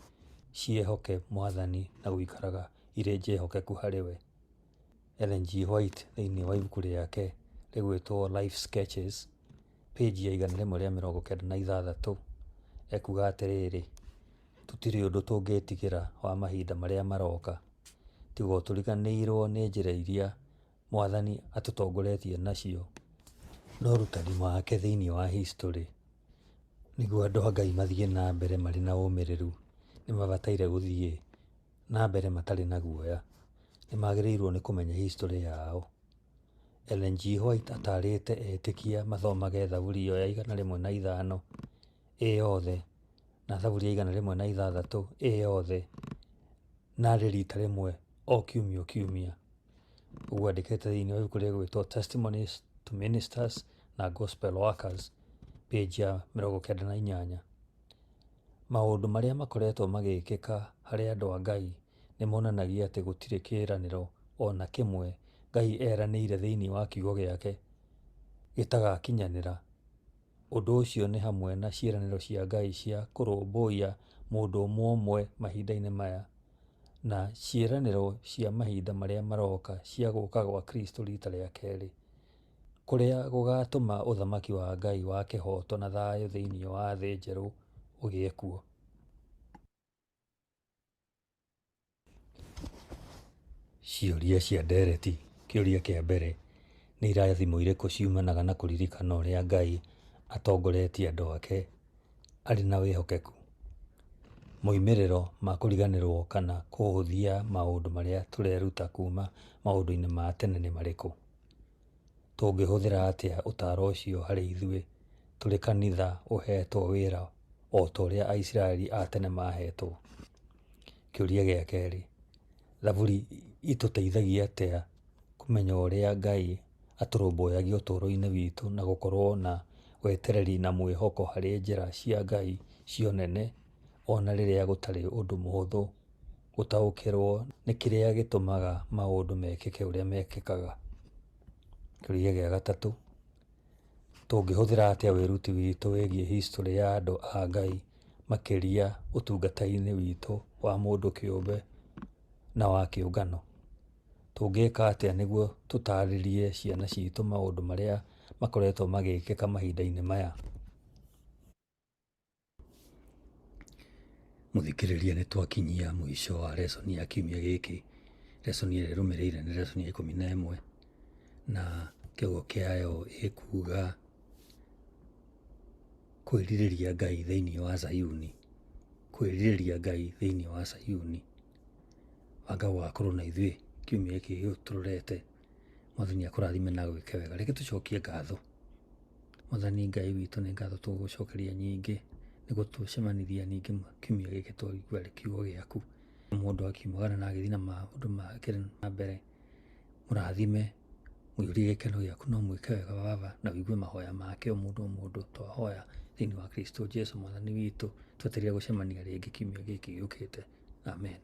ciĩhoke Mwathani na gũikaraga irĩ njĩhokeku harĩ we. Ellen G. White thĩinĩ wa ibuku rĩake rĩgwĩtwo Life Sketches, page ya 196, ekuga atĩrĩrĩ, Tũtirĩ ũndũ tũngĩtigĩra wa mahinda marĩa maroka, tiga o tũriganĩirwo nĩ njĩra iria Mwathani atũtongoretie nacio na ũrutani wake thĩinĩ wa historĩ. Nĩguo andũ a Ngai mathiĩ na mbere marĩ na ũmĩrĩru, nĩ mabataire gũthiĩ na mbere matarĩ na guoya. Nĩ magĩrĩirwo nĩ kũmenya historĩ yao. Ellen G. White atarĩte etĩkia mathomage Thaburi ĩyo ya 105 ĩ yothe na Thaburi ya 106 ĩ yothe narĩ rita rĩmwe o kiumia o kiumia. Ũguo andĩkĩte thĩinĩ wa ibuku rĩgwĩtwo Testimonies to Ministers na Gospel Workers, page ya 98. Maũndũ marĩa makoretwo magĩkĩka harĩ andũ a Ngai nĩ monanagia atĩ gũtirĩ kĩĩranĩro o na kĩmwe Ngai eranĩire thĩinĩ wa Kiugo gĩake gĩtagakinyanĩra. Ũndũ ũcio nĩ hamwe na ciĩranĩro cia Ngai cia kũrũmbũiya mũndũ ũmwe ũmwe mahinda-inĩ maya, na ciĩranĩro cia mahinda marĩa maroka cia gũka gwa Kristo riita rĩa kerĩ, kũrĩa gũgaatũma ũthamaki wa Ngai wa kĩhooto na thayũ thĩinĩ wa thĩ njerũ ũgĩe kuo. Ciũria cia ndereti Kĩũria kĩa mbere, Nĩ irathimo irĩkũ ciumanaga na kũririkana ũrĩa Ngai atongoretie andũ ake arĩ na wĩhokeku? Moimĩrĩro ma kũriganĩrũo kana kũhũthia maũndũ marĩa tũreruta kuuma maũndũ-inĩ ma tene nĩ marĩkũ? Tũngĩhũthĩra atĩa ũtaaro ũcio harĩ ithuĩ tũrĩ kanitha ũheetwo wĩra o ta ũrĩa Aisiraeli a tene maahetwo? Kĩũria gĩa kerĩ, Thaburi itũteithagia atĩa kũmenya ũrĩa Ngai atũrũmbũyagia ũtũũro-inĩ witũ na gũkorũo na wetereri na mwĩhoko harĩ njĩra cia Ngai cia ũnene o na rĩrĩa gũtarĩ ũndũ mũhũthũ gũtaũkĩrũo nĩ kĩrĩa gĩtũmaga maũndũ mekĩke ũrĩa mekĩkaga? Kĩũria gĩa gatatũ, Tũngĩhũthĩra atĩa wĩruti witũ wĩgiĩ historĩ ya andũ a Ngai makĩria ũtungata-inĩ witũ wa mũndũ kĩũmbe na wa kĩũngano? Tũngĩka atĩa nĩguo tũtaarĩrie ciana citũ maũndũ marĩa makoretwo magĩkĩka mahinda-inĩ maya? Mũthikĩrĩria nĩ twakinyia mũico wa lesson ya kiumia gĩkĩ. Lesson ĩrĩa ĩrũmĩrĩire nĩ lesson ya 11 na kĩongo kĩayo ĩkuga kwĩrirĩria Ngai thĩinĩ wa Zayuni, kwĩrirĩria Ngai thĩinĩ wa Zayuni. Banga gũgakorwo na ithuĩ kiumia gĩkĩ tũrorete. Mwathani akũrathime na agwĩke wega. Reke tũcokie ngatho. Mwathani Ngai witũ, nĩ ngatho tũgũgũcokeria nyingĩ nĩ gũtũcemanithia ningĩ kiumia gĩkĩ twaigua kiugo gĩaku. Mũndũ akiumagara na agĩthiĩ na maũndũ make na mbere, mũrathime, mũiyũrie gĩkeno gĩaku na ũmwĩke wega Baba, na ũigue mahoya make o mũndũ o mũndũ. Twahoya thĩinĩ wa Kristo Jesu Mwathani witũ, twetereire gũcemania rĩngĩ kiumia gĩkĩ gĩũkĩte. Amen.